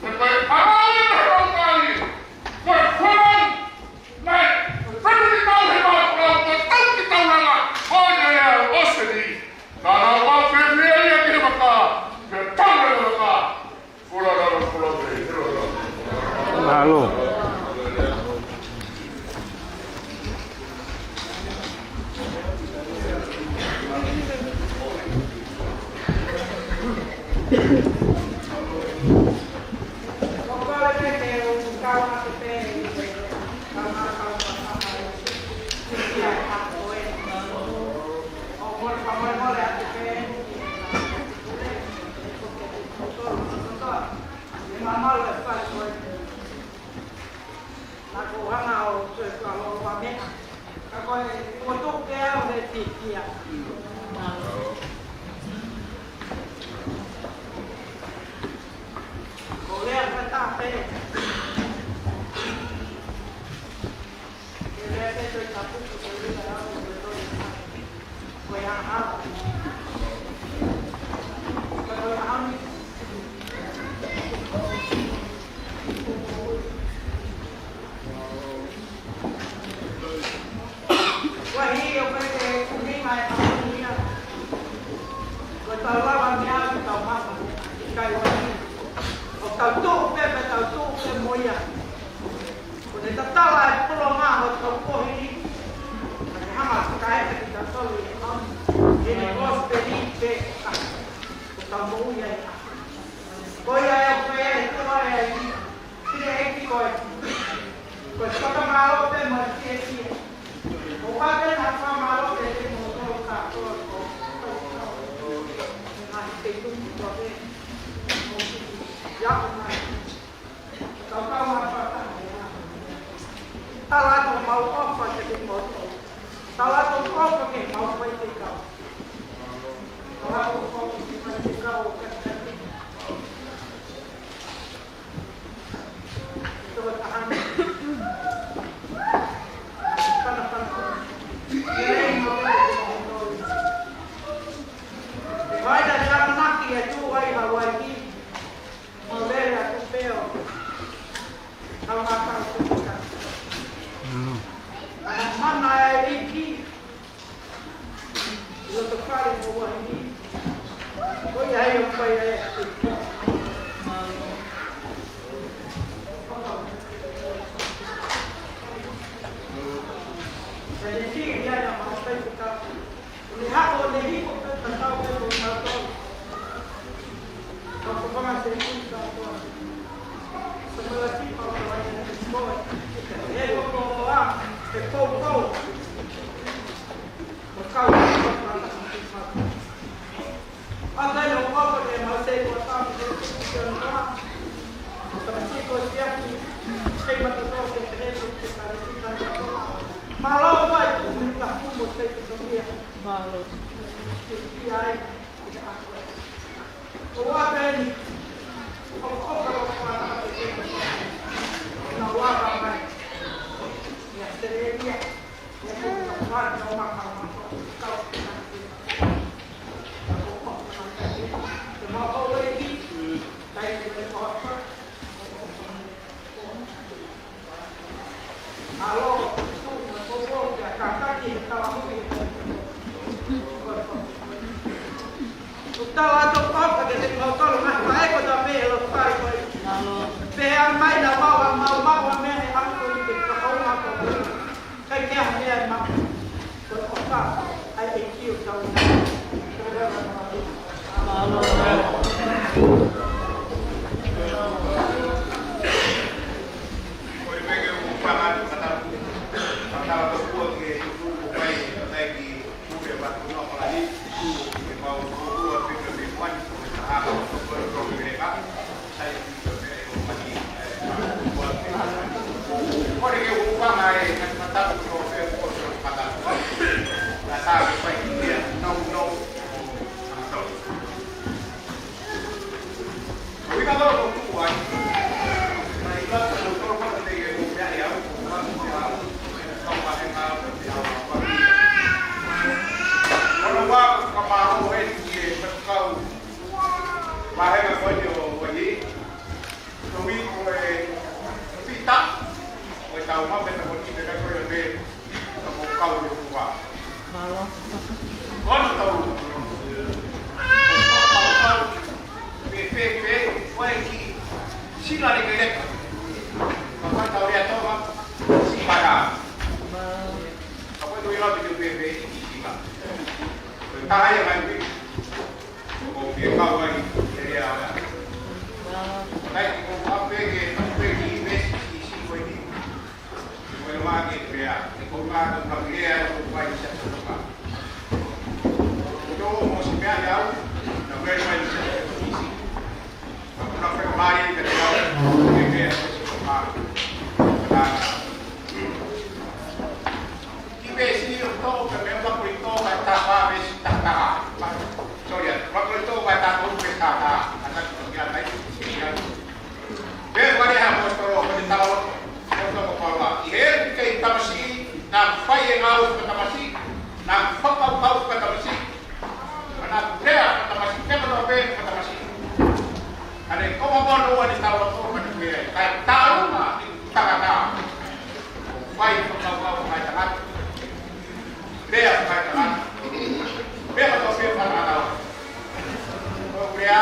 He mai arau e rau mai. Ko e whare au. Nai, whare ni tau he mātua, ko tau ki tau ranga. Ko ia e au o se ni. Ka rau mau whare ni a ia ki he mata. He tau ranga mata. Mālō. Naʻa ku hanga ʻo toe kua ho ua meʻa. Ka ko e, ʻoku tuʻu pē au he fiefia. Ko e lea ko e taha pē. Ke lea pē toe tapuku, ke lea au, ke toe tapuku. Ko e ʻaho. Ko e ʻaho ni. Ko e hia, ko e ʻuhinga e ʻaho ni ia. Ko e tau lava meʻa ki tau mama, ʻikai ʻuhinga. ʻOku tau tuʻu pē, pē tau tuʻu pē mo ia. Ko e tatala e polo mā ʻo tau kohi ni. Ko e hanga kae ki tau tau i hau. He ne kos pē ni pē ka. Ko tau moʻui ai. Ko ia e ʻoku pē e tuʻa e ai. Pire e ki koe. Ko e fakamālō pē mo e fiefia. ʻOku ʻa pē na fakamālō pē te mo tau ka ko. Ngaahi te tuku koe. Ia ko mai. Tau tau ma pata. Tala atu mau ʻofa ke te mau tau. Tala atu ʻofa ke mau fai te kau. Tala atu ʻofa ke fai te kau, ka te kau. Tau tahan. Pana, pana. Ia, ia, ia, ia, ia. Vai ta te amanaki e tuʻu ai Hauaiʻi. Mau lele atu pē ʻo tau ngata atu pē. Mm. Ana mana e ʻEiki. Loto fale mo wahini. Ko ia ai ʻoku fai ai. Sa ne fiki ia na mau fai ko tau. Ko e hako ne hiko pē tatau pē ko tautolu. Ko ko fanga se ku tautolu. Sa mala si pa ko ai ne ko. E ko ko ko a, e ko ko. Ko kau ko ko. A kai no ko ko ne mau se ko tau ko ko. Sa si ko si a ki. Kai ma ko ko ke ko ke ka le ki ka ko. Mālō mai, ʻoku mita kumo te te tokia. Mālō. Ke ki ai, ke a koe. ʻO a peni, ʻo ko ka lo ka na te te. Na wa ka mai. Ia te le ia. Ia ko ka ka na wa ka ma ko ka o ka na te. Ia ko ka na te. Te ma ko le ki. Tai te le ko ka. Tapu pe tata, ata tu kia tai, kia. Pea ko e ʻaposetolo, ko e tala ʻaposetolo ko Paula. ʻI heʻeku kei tamasiʻi, naʻa ku fai e ngāue fakatamasiʻi, naʻa ku fakakaukau fakatamasiʻi, naʻa ku lea fakatamasiʻi, pea ko e pē fakatamasiʻi. Ka ne koma mono ua ni tala ʻaposetolo, ka ne pehē ai, ka e tālunga ʻi he tangata. Fai fakakaukau fakaetangata. Lea fakaetangata. Pea ko e pē fakaetangata. Ko e lea,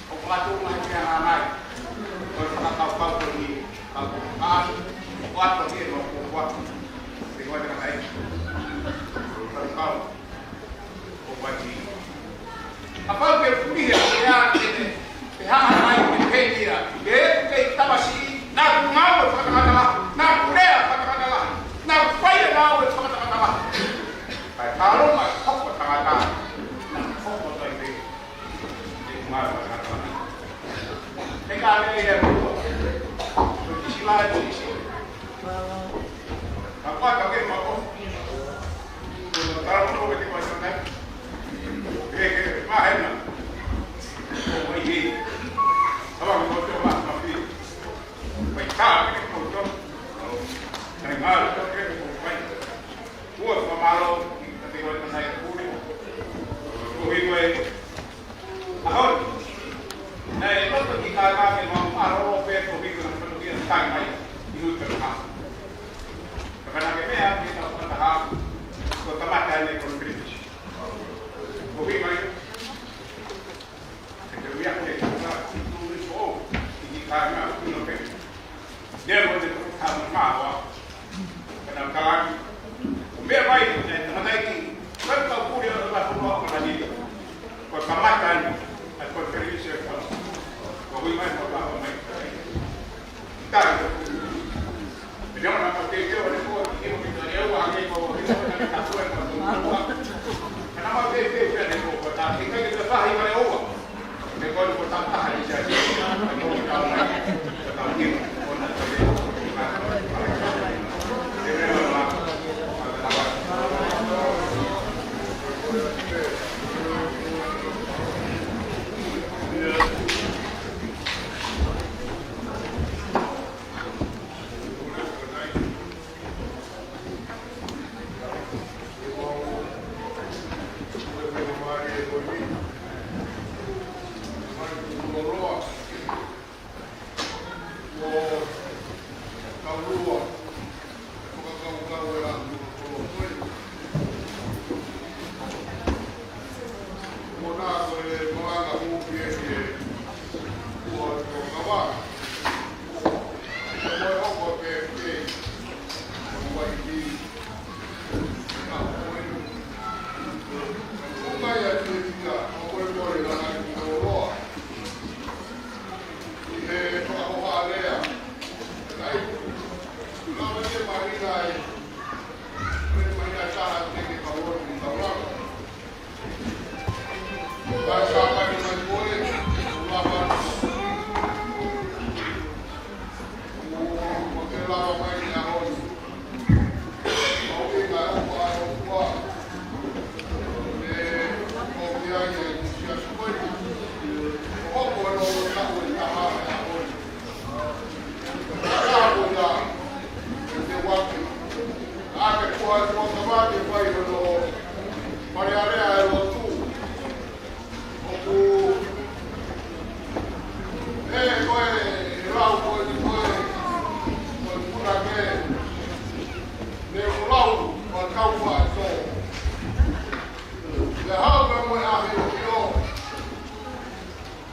ʻoku ʻatu mai ki he anga mai. Ko e fakakaukau ko eni, ka ko e ʻatu, ʻoku ʻatu ki he mau kuakua. Te ko e tangata ʻi. Fakakaukau. ʻOku ʻatu. Kapau ke fulihi e lea ʻa ʻEne, ʻe hanga mai ke pehē ia, ʻi heʻeku kei tamasiʻi, naʻa ku ngāue fakatakatala, naʻa ku lea fakatakatala, naʻa ku fai e ngāue fakatakatala. Kae tālunga e hoko tangata, naʻa ku hoko taʻepehe. He ka lele e lua. Ko e sila e sisi. Ka pata ke mako. Ka mako ke te mako nai. Ke ke mahena. Ko mai he. Kava ko te mako mafi. Mai ka ke ko to. Kai ngā to ke ko mai. Ua fakamālō, ka te koe ka nai pule. Ko hiko e. ʻAho ni. Naʻe loto ki kākā ke mau mālō pē ko hiko na katokia tai mai. ʻI hui ka ha. Ka kana ke mea, ke tau kata ha. Ko tamata ne ko British. Ko hiko e. Ke te uia ke ka tu ni ko. ʻI kākā, ʻi no pē. Ia ko te tama maua. Kana kalaki. Ko mea mai, ne tama nai ki. Ko e kau pule o la ko la ni. Ko kamata ni. Ai ko te risi ko. Ko ui mai ko la mai. Tai. Ia mana ko te te o le ko ki o ki te o a ke ko ki o ka ko e ko. Kana ma te te te ko ko ta. Ke kai ke ta hi ma le o.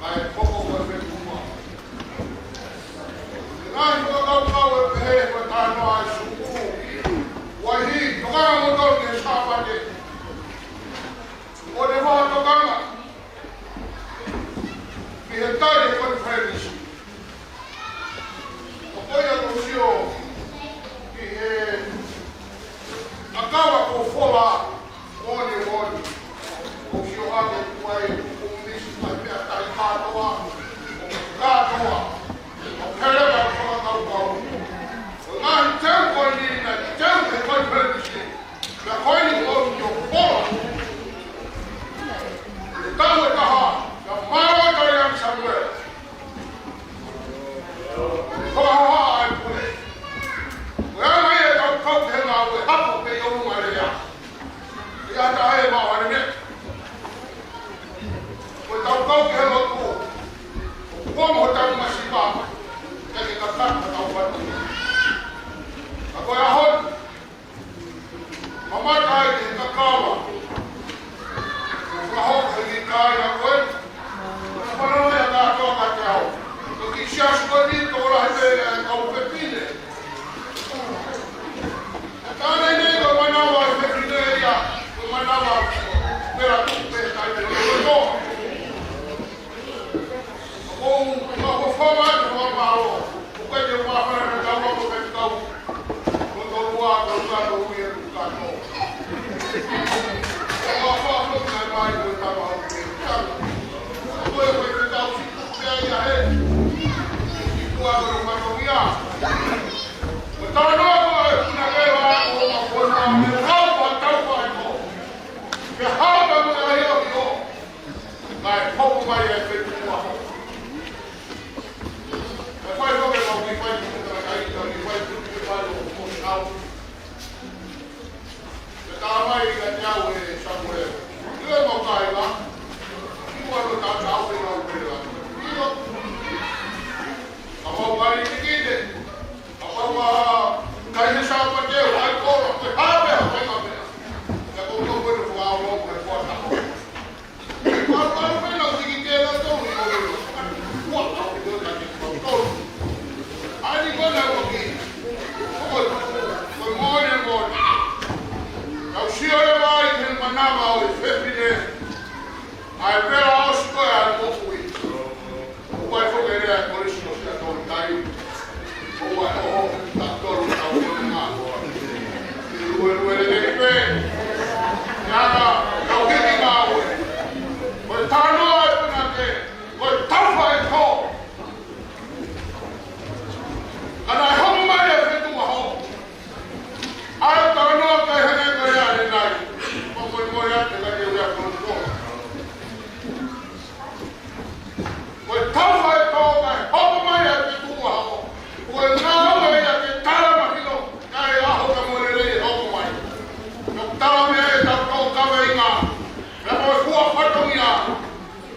Kae hoko ko e fekuma. Ngaahi fakakaukau ʻe pehē ko e talanoa ʻa e suku. Uahi, tokanga mo tau ke Sāpate. ʻO ne maha tokanga. Ki he tai e konifelenisi. ʻO ko ia ko sio ki he ʻakava ko Fola, moni, moni. ʻO sio ake kuai, ʻo misi mai pea tai kātoa, ʻo kātoa, ʻo keleka fakakaukau. ʻO ngaahi teu ko eni, na teu he konifelenisi. Pea ko eni ko ʻio Fola. Tau e taha, Tata e mau hane ne. Ko e tau kau ki he lotu. Ko mo tau masiva. Ka ke kakata tau watu. Ka ko e ʻaho ni. Mamata ai ki he kakava. Ka hoko he kiʻi kāinga ko ē. Ka fanau ia kātoa kiate au. Ko e kiʻi siasi ko eni tokolahi pē ʻa e kau fefine. Ka taʻane nei ko e manava ʻa e fefine ia. Ko e manava pela tupe tai pela tupe. Ko, ko, ko fama atu ko mālō. Ko e te māfana na tau ko e kau. Ko tolu ua, ko tolu ua, ko ia ko kato. Ko fama ko mai mai ko tama o ke tama. Ko e ko e tau si pea ia he. Si kua ko ma ko ia. Ko tano ko e kuna ke wa ko ma ko ma me kau ko tau ko ai ko. Ke hapa mo ai o ko. Mai, hopo mai e fetuʻu ʻaho. E fai ko ke mau ki fai ki te kai, ki fai ki te fai o ko au. Ke tā mai ka te au e Samuelu. Ke mau kai ma. Ki ua no tā tā au ke mau ke la. Io. Ka mau kai ni ki te. Ka mau ma kai ni sa ma te, ai ko, ke hape, hape, hape. Ke ko, ko, ko, ko, ko, ko, ko, ko, Ko e tano ʻa e punake, ko e taufa e tō. Ka naʻe homo mai e fetuʻu ʻaho. ʻA e tano ʻa e hene ko ia ʻanenai. Ko e moemoe atu ka te ui a kono ko. Ko e taufa e tō ka e homo mai e fetuʻu ʻaho. Ko e ngāue ia ke tala mahino, kae ʻaho ka mo e lelei e homo mai. Ka tala mea e tau tō kaveinga, pea mo e fua fatongia.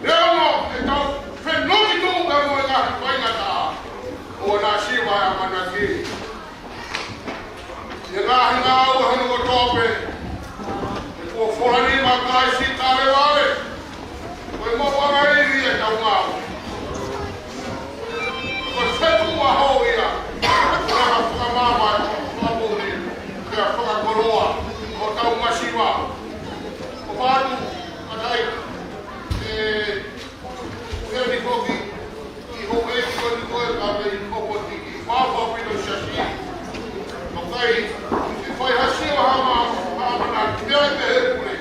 Pea mo e tau fenokituʻu pea mo e ngaahi faingataʻa. ʻO na siva e ʻamanaki. ʻI he ngaahi ngāue hono kotoa pē. ʻE kuo fola ni ma kai si kale vale. Ko e mau anga ivi e tau ngāue. Ko e fetuʻu ʻaho ia. Ko e fakamama e fakamoni. Pea fakakoloa. Ko tau masiva. Ko fatu. Katai. E Kuheni foki, ʻi houʻeiki ko eni ko e ka mei Hopotiki, fāfā pino siasi. Makai, ʻe fai ha sio ha ma, ha mana, mea te he pule.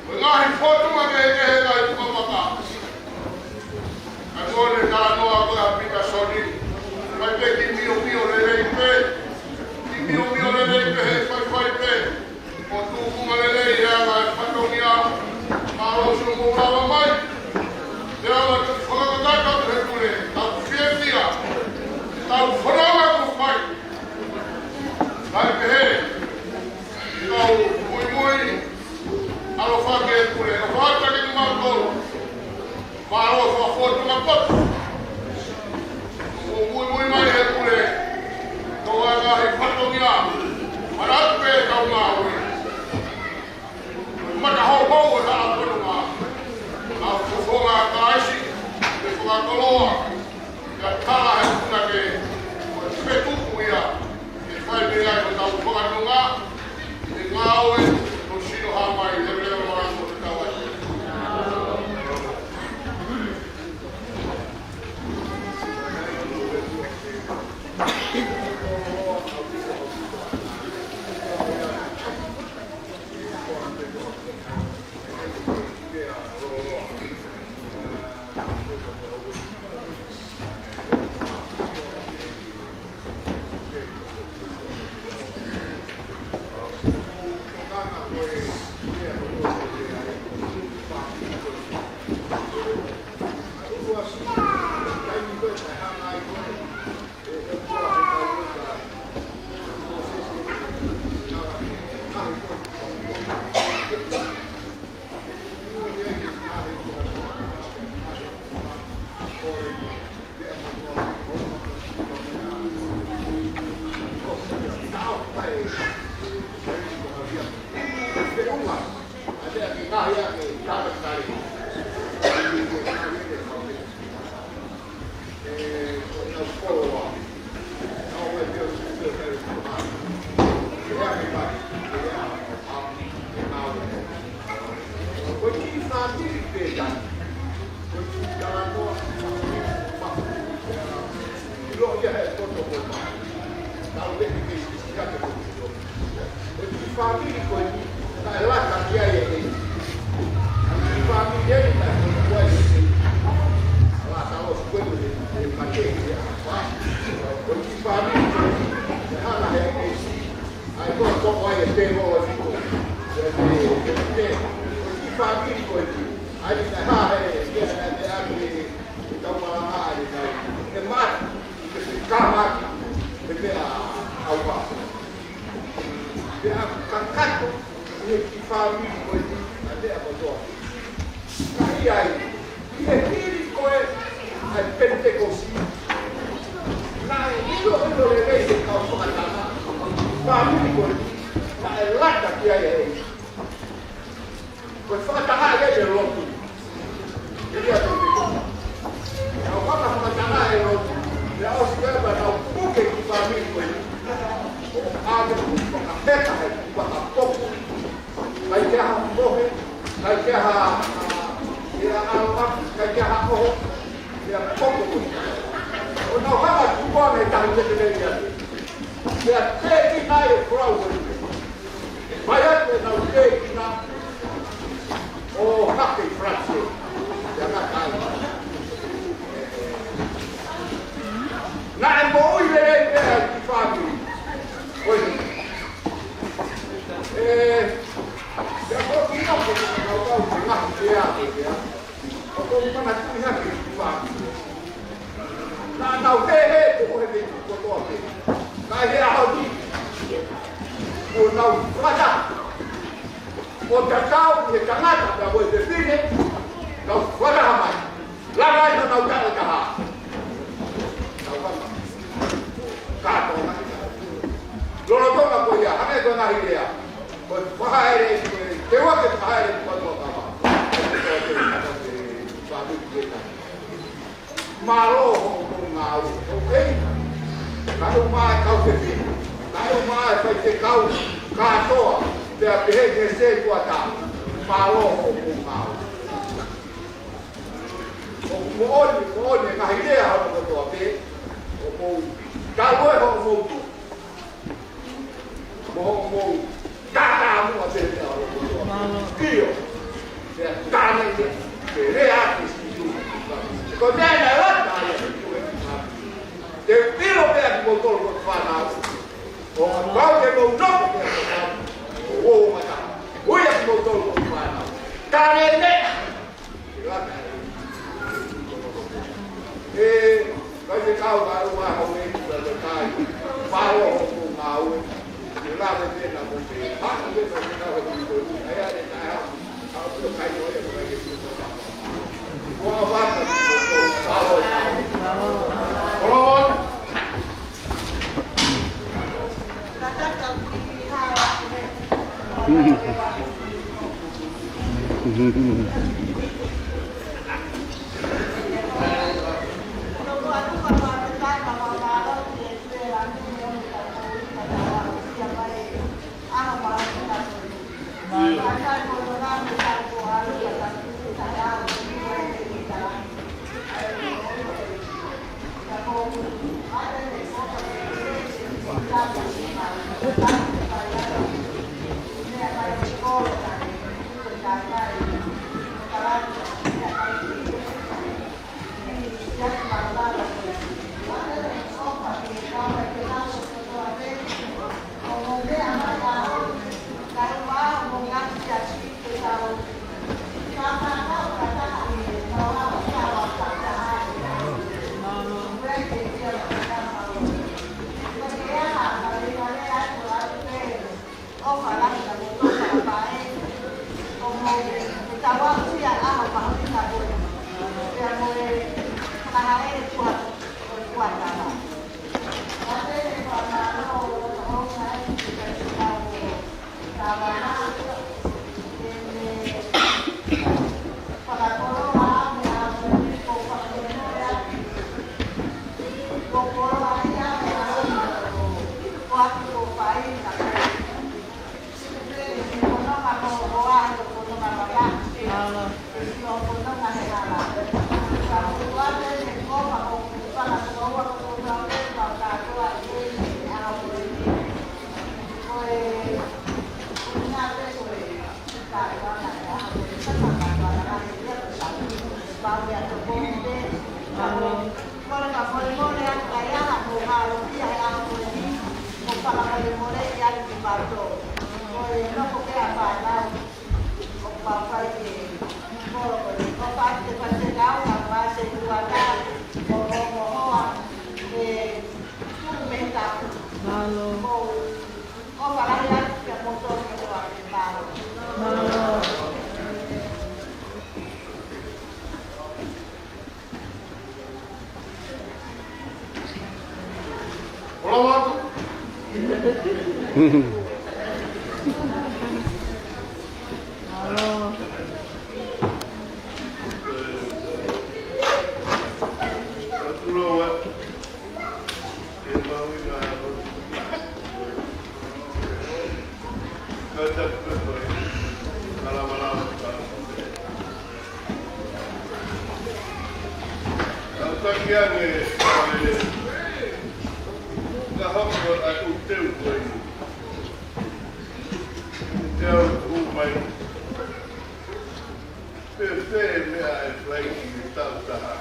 Ko e ngaahi fotu ma ke, ke he kai tuka maka. Ka ko ʻene talanoa ko e ʻa Pita Soni. Fai pē ki miomio lelei pē. Ki miomio lelei pē, he faifai pē. ʻO tuku malelei e anga e fatongia, mālō siʻo mou lava mai. Te ava te fakakakata atu he pule, tau fiefia, tau fanongo atu mai. Kae pehē, tau muimui, ʻalofa ki he pule, ʻalofa atu ki he mātou. Mālō fakafotu ma potu. ʻO muimui mai he pule. Ko e ngaahi fatongia. Manatu pē kau ngāue. Mata hou hou o tala pono ma. Nau fofonga kaisi. Ke fakakoloa. Ka tala he punake. Ko e fetuʻu ia. Ke fai mei ai ko tau fakanonga. Ke ngāue. Ko sino ha mai. Leveleva ma ko tau ai. Ko e kiʻi talanoa, ʻilo ia he poto ko e ma. Tau leke ke isi ka te ko e poto. Ko e kiʻi fāmili ko eni, naʻe lata ki ai ʻe he ʻEiki. Ko e kiʻi fāmili eni naʻe ko e kuai ʻe he ʻEiki. Ala tau ʻosi ko e ʻe mate ki he ʻaho. Ko e kiʻi fāmili ko eni, naʻe hanga ʻe he ʻEiki. ʻAi ko e ko ai e te ko e fiko. Ko e te, ko e kiʻi fāmili ko eni. ʻAi naʻe hā he, ke naʻe te ake, ke tau malanga ai nai. He mate, ke se kamaki, he meʻa ʻauha. Pea kakato, ʻi he kiʻi fāmili ko eni, naʻe meʻa kotoa. Ka ʻi ai, ʻi he hili ko ē ʻa e Penitekosi, naʻe ʻiloʻilo lelei ʻe he kau fakatanga, fāmili ko eni, naʻe lata ki ai ʻe he ʻEiki. Ko e fakatanga ia ʻi he lotu. ʻIo, ʻi he lotu. Naʻa nau fakatanga ʻi he lotu. Pea ʻosi ko ia pea nau puke e kiʻi fāmili ko eni. ʻO ʻave ʻo fakapeka he fakapoku. ʻIkai ke ʻi ai ha mohe, ʻikai ke ʻi ai ha, ʻi ai ha ʻalu atu, ʻikai ke ʻi ai ha ʻoho, ʻi ai ha poku. ʻO nau hanga ʻo tuku ange e tahi lelei ia. Pea tēkina e folau ko eni. Mai atu ʻenau tēkina ʻo hake ʻi Falanisē. Pea ngata ai. Naʻe moʻui lelei pē ʻa e kiʻi fāmili ko eni. ʻE, pea ko e kiʻi nofo, kau kau ke ngahi pea, pea. ʻOku ou manatuʻi hake ki fā. Naʻa nau hēhē tuʻu he meʻa kotoa pē. Ka ʻi he ʻaho ni, kuo nau fakataha. ʻO tatau ʻi he tangata pea mo e fefine, nau fakataha mai. Langa ai honau taʻu ʻe taha. Nau fakataha. Kātoa mai. Lolotonga ko ia, hangē ko e ngaahi lea. Ko e fakahaere, ko e teuake fakahaere, ko e fakahaere. Mālō hoʻomou ngāue. ʻOku ʻi ai. Kae ʻumaʻā e kau fefine. Kae ʻumaʻā e faifekau kātoa. Pea pehē ki he setuata. Mālō hoʻomou ngāue. ʻOku moʻoni, moʻoni e ngaahi lea hono kotoa pē. ʻOku mou talu e hoʻomou tuʻu. Mo hoʻomou tātāmuʻa pē meʻa ʻo e kotoa. ʻIo. Pea tāne ke, ke lea atu Sīsū. Ko e meʻa naʻe lata ai ʻa Sīsū. Te u ʻilo pē ʻa kimoutolu ko e fānau. ʻO kapau te mou nofo pē ʻa e fānau. ʻO ō mata. Ui ʻa kimoutolu ko e fānau. Tāne meʻa. ʻE, kai te kau ka ua hau e ua te kai. Mālō hoʻomou ngāue. ʻE lave pē na mo te. Hana pē na te kau he kuitoni. ʻAi ʻa e taha. Au pē kai mo e kai ke kuitoni. Kua vata. Mālō. Mālō. Mālō. Mālō. Mālō. Tau taki ange, ka hoko atu teu ko eni. Teu ku mai. Pe pe meʻa e flaiki ni tau taha.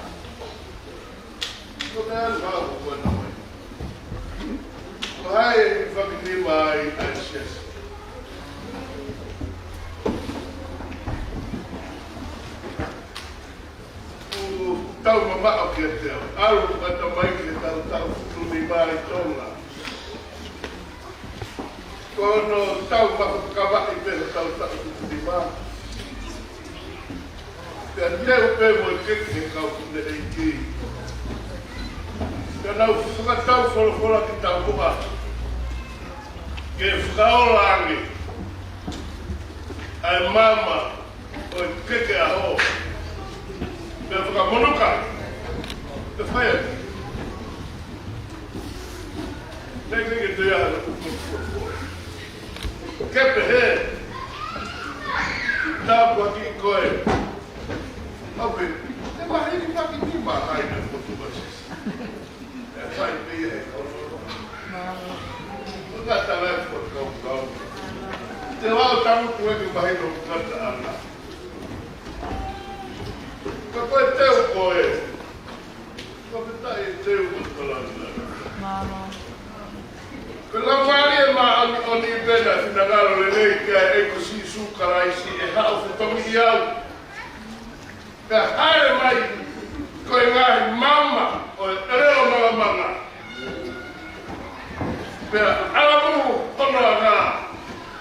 Ko e meʻa ʻa e hau ko ena mai. Ko hai ʻe fakinima ai ʻa e siasi. ʻOku tau mamaʻo kiate au. ʻAlu ʻo ʻata mai ki he taʻu, taʻu fitu nima ʻi Tonga. Ko hono tau mafakavaʻi pē hotau taʻu fitu nima. Pea teu pē mo e keke he kau kuneʻeiki. Pea nau fakatau folofola ki taumuʻa. Ke fakaola ange ʻa e maama ʻo e keke ʻaho. Pea fakamonuka. Pea fai atu. Naʻe ʻikai ke toe ʻi ai ha kupu folofola. Ke pehē, tāpuakiʻi koe. ʻAve, te mahini maki ni mahai na fotu masisi. E fai pē ia he kau. Ko e ngata ʻa e fotu kau kau. Te lau tamu tu e ke mahino ngata ana. Ka ko e teu ko e. Ko e teu ko e kalanga. Mālō. Ko e Laumālie Māʻoniʻoni pē naʻe finangalo lelei ki ai ʻa e ʻEiki ko Sīsū Kalaisi ʻe haʻu ʻo fetongi au. Pea hāʻele mai ko e ngaahi maama ʻo e ʻelelo malamanga. Pea ʻalamuhu hono anga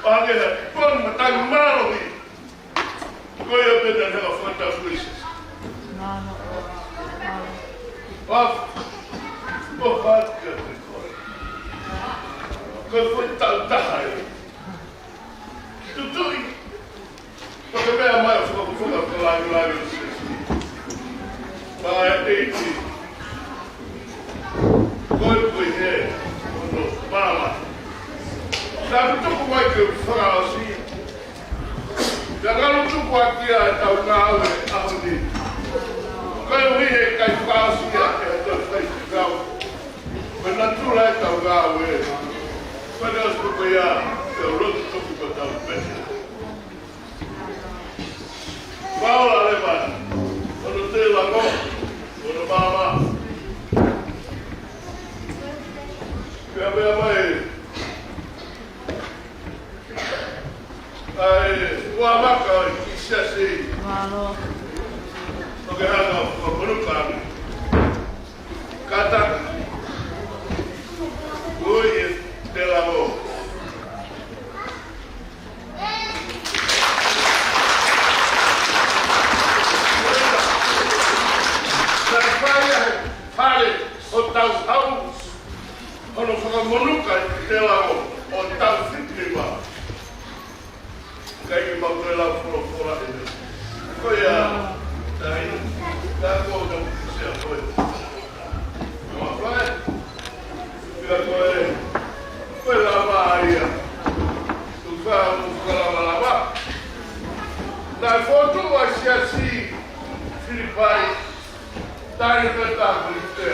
ʻo hangē ha tiponi matangi mālohi. Ko ia pē naʻe hanga fakatapu ʻe Sīsū. Mālō. Mālō. ʻOfa. ʻOfa atu kiate koe. Ko e foʻi taʻu taha ē. Tutuʻi. Ko e meʻa mai ʻo fakafuka ko e lailai ʻo Sīsū. Pea ʻEiki. Ko e pui he, ono, mālō. Naʻa ku tuku mai ke u fakaʻosi. Pea ngalu tuku ʻaki ʻa ʻetau ngāue ʻaho ni. Koeʻuhi he ʻikai fakaʻosi ia ʻe ha toe faifekau. Ko e natula ʻetau ngāue. Ko e ʻosi ko ia, te u lotu tuku ko tau pese. Paula leva, ono te lako, ono māmā. Pea meʻa mai, ʻa e ua maka ʻi siasi. Mālō. ʻOku ke hanga ʻo fakamonuka ange. Kātaki. Ui e te lako. Naʻe fai ʻa e fale ʻo tau hau, hono fakamonuka ʻi Telamo ʻo tau fitu nima. ʻIkai ke mau toe lau folofola ʻeni. Ko ia, tai, tā ko tau sea koe. Mau fai. Pea ko e, ko e lava ia. Tuka mu fakalavalava. Naʻe fotu ʻa e siasi. Vai, tai ko e tapu i te.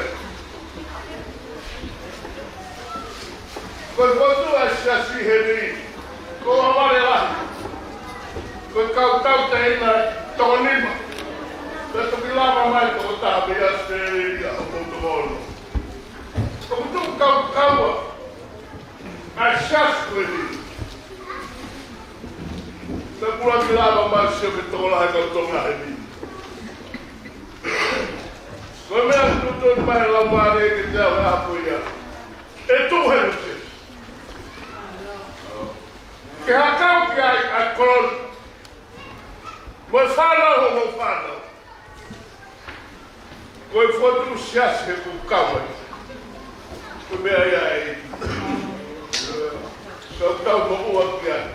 Ko e potu ʻa e siasi heni, ko Haʻavale Lahi. Ko e kau tauteina toko nima. Pea toki lava mai toko taha mei ʻAositelēlia ʻo Motumono. Ko e potu kau kaua ʻa e siasi ko eni. Pea kuo lava mai sio ki he tokolahi kau Tonga heni. Ko e meʻa ʻoku tuʻutuʻuni mai ʻe he Laumālie kiate au he ʻaho ko ia. ʻE tuʻu heni Sīsū. Ke hakau ki ai ʻa e koloa. Mo e fānau, mo e fānau. Ko e fotu siasi he kuo kau ai. Ko e meʻa ia ē. Kau tau mo ua ki ai.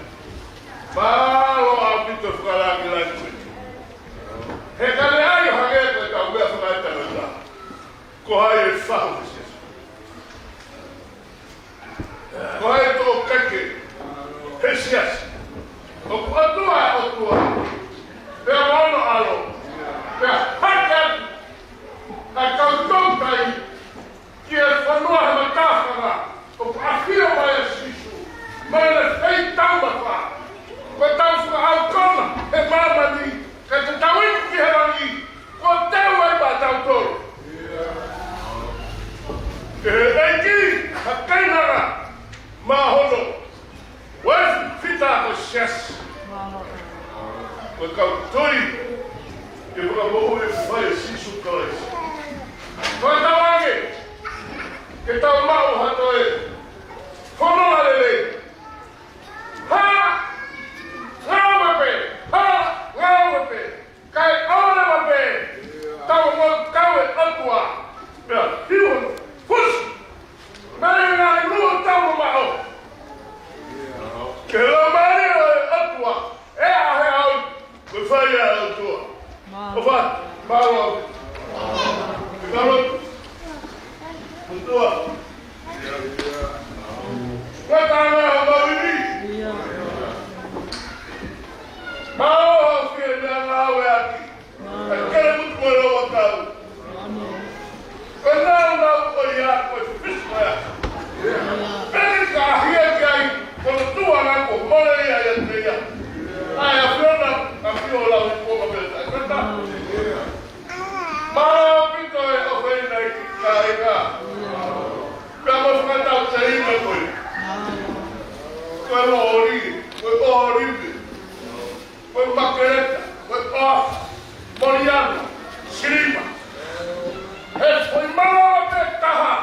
Mālō ʻaupito fakalāngilangi. He ka ne ʻai ʻo hangē ko e kau meʻa fakaetangata. Ko hai ʻe fahu he siasi? Ko hai ʻe tokake he siasi? ʻOku ʻOtua ʻa e ʻOtua. Pea mo hono ʻAlo. Pea hake atu ʻa e kau tautai ki he fonua he matāfanga ʻoku ʻafio mai ai ʻa Sīsū. Mo ʻene feitaumafa. Ko e tau fakaʻaukona he māmani, ka te tau iku ki he langi. Kuo teu ai maʻatautolu. Ke he ʻEiki ha kainanga mahono. Uefi fita ko e siasi. Ko e kau tui ke fakamoʻui e fai ʻe Sīsū Kalaisi. Ko e tau ange ke tau maʻu ha toe fononga lelei. Ha ngāue pē, ha ngāue pē. Kae ʻoua leva pē, tau mo kau e ʻOtua. Pea hiu hono fusi. Mei he ngaahi luo tau mo maʻo. Ke Laumālie ʻo e ʻOtua. ʻE ʻa he au. Ko e fai ʻa e ʻOtua. ʻOfa, mālō. Ke kalo. ʻOtua. Ko e tanga ʻo Mauini. Mālō, fie meʻa ngāueʻaki. ʻE kele mutu mo e lou ʻakau. Ko e nāunau ko ia, ko e fisi ko ia. Pea ka hia ki ai, ko e tuʻa na ko mole ia ia te ia. ʻAi ʻa fiona, ʻa fio lau i kuonga pea ta. Ko e ta. Mālō ʻaupito e ʻofeina ʻi ka ika. Pea mo fakatau te ina koe. Ko e ʻoli, ko e ʻoli. Ko e makeleta, ko e ʻofa, moliana, siliva. He foʻi mālō pē taha.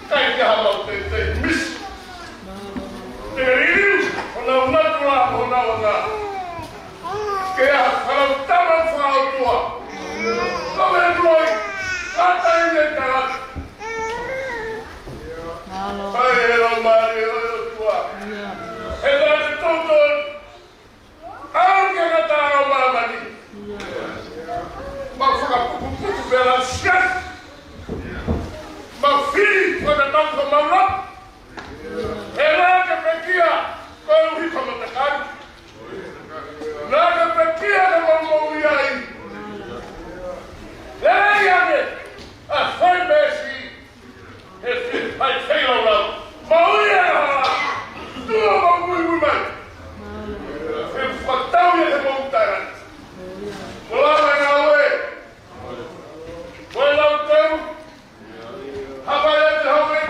Kai ke ha mau te te misi. Te liliu, honau natula, honau anga. Ke ha falau tama fāutua. Ko me tuai, kata i te tangata. Mālō. Ai, e Laumālie ʻo e ʻOtua. He la te tonton. Au ke na taro māmani. Mau fakapukupuku pē lau siasi. Mau fili, ko na tau ko mau lau. He la ke pekia, ko e uhi ko matakari. La ke pekia, ko mau mau i ai. Lelei ange, ʻa fai meesi. He fi-, hai feilaulau. Mau ia ha. Tuʻu mau muimui mai. He fakatau ia he mau tara. Ko la mai ngāue. Ko e lau teu. Hapa ia te hau e.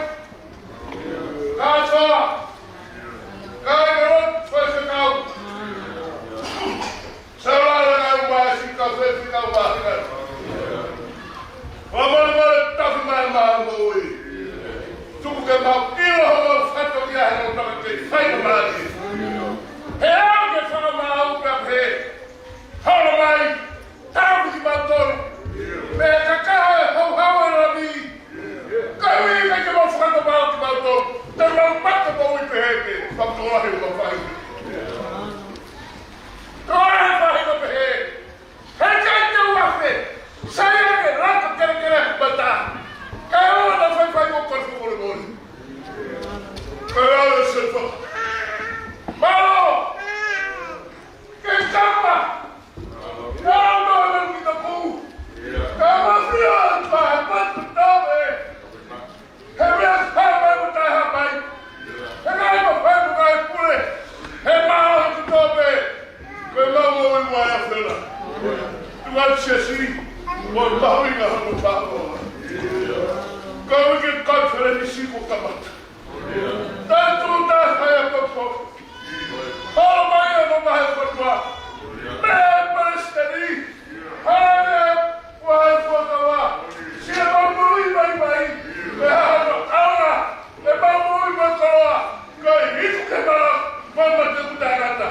Siasi, mo e mahuʻinga hono tāpuaki. Ko e uike konifelenisi kuo kamata. Tau tuʻu taha ʻi he poto. Holo mai ʻa e vahefonua. Mei he palesiteni. Hale ua he fuakava. Siʻemau moʻui vaivai. Mei he ʻaonga. ʻEmau moʻui mo e koloa, ko e iku ke mala, mo e mate ʻoku taʻengata.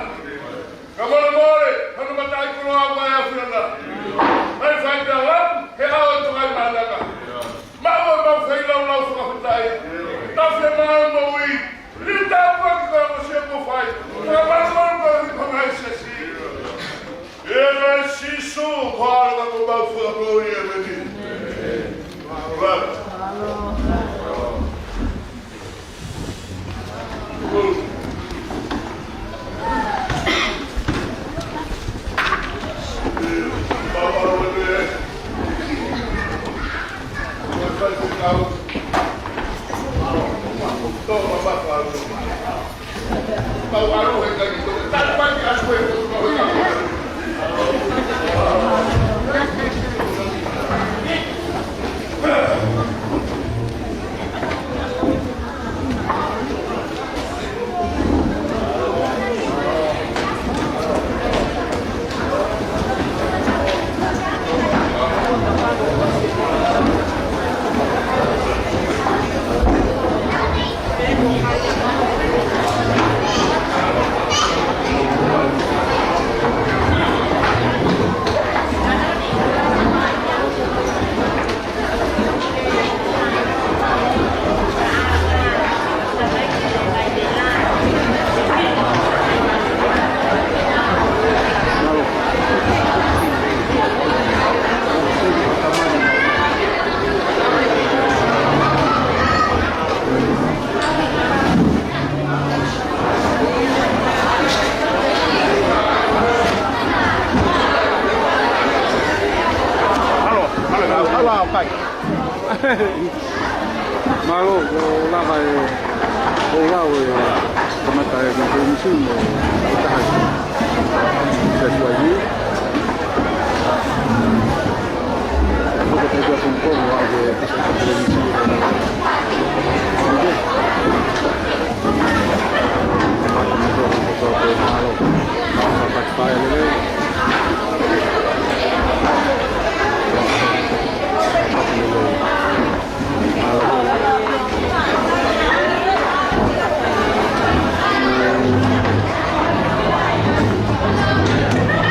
Ka molemole, hono mataʻikoloa ʻa e ʻAfiona. Mai fai pea lapu, he ʻao ʻo e Tokaimaʻananga. Maʻu ʻemau feilaulau fakafetaʻi. Tafe mai moʻui, liu tāpuaki ko e ʻosi ʻoku fai. Ka molemole ko e iku mai Siasi. ʻIa Sīsū, ko e ʻAlo ko homau Fakamoʻui, ʻēmeni. Halo, halo, halo, halo, kai. Mālō, ʻo lava e, ʻo lau e, kamata e, e, e, e, e, e, e, e,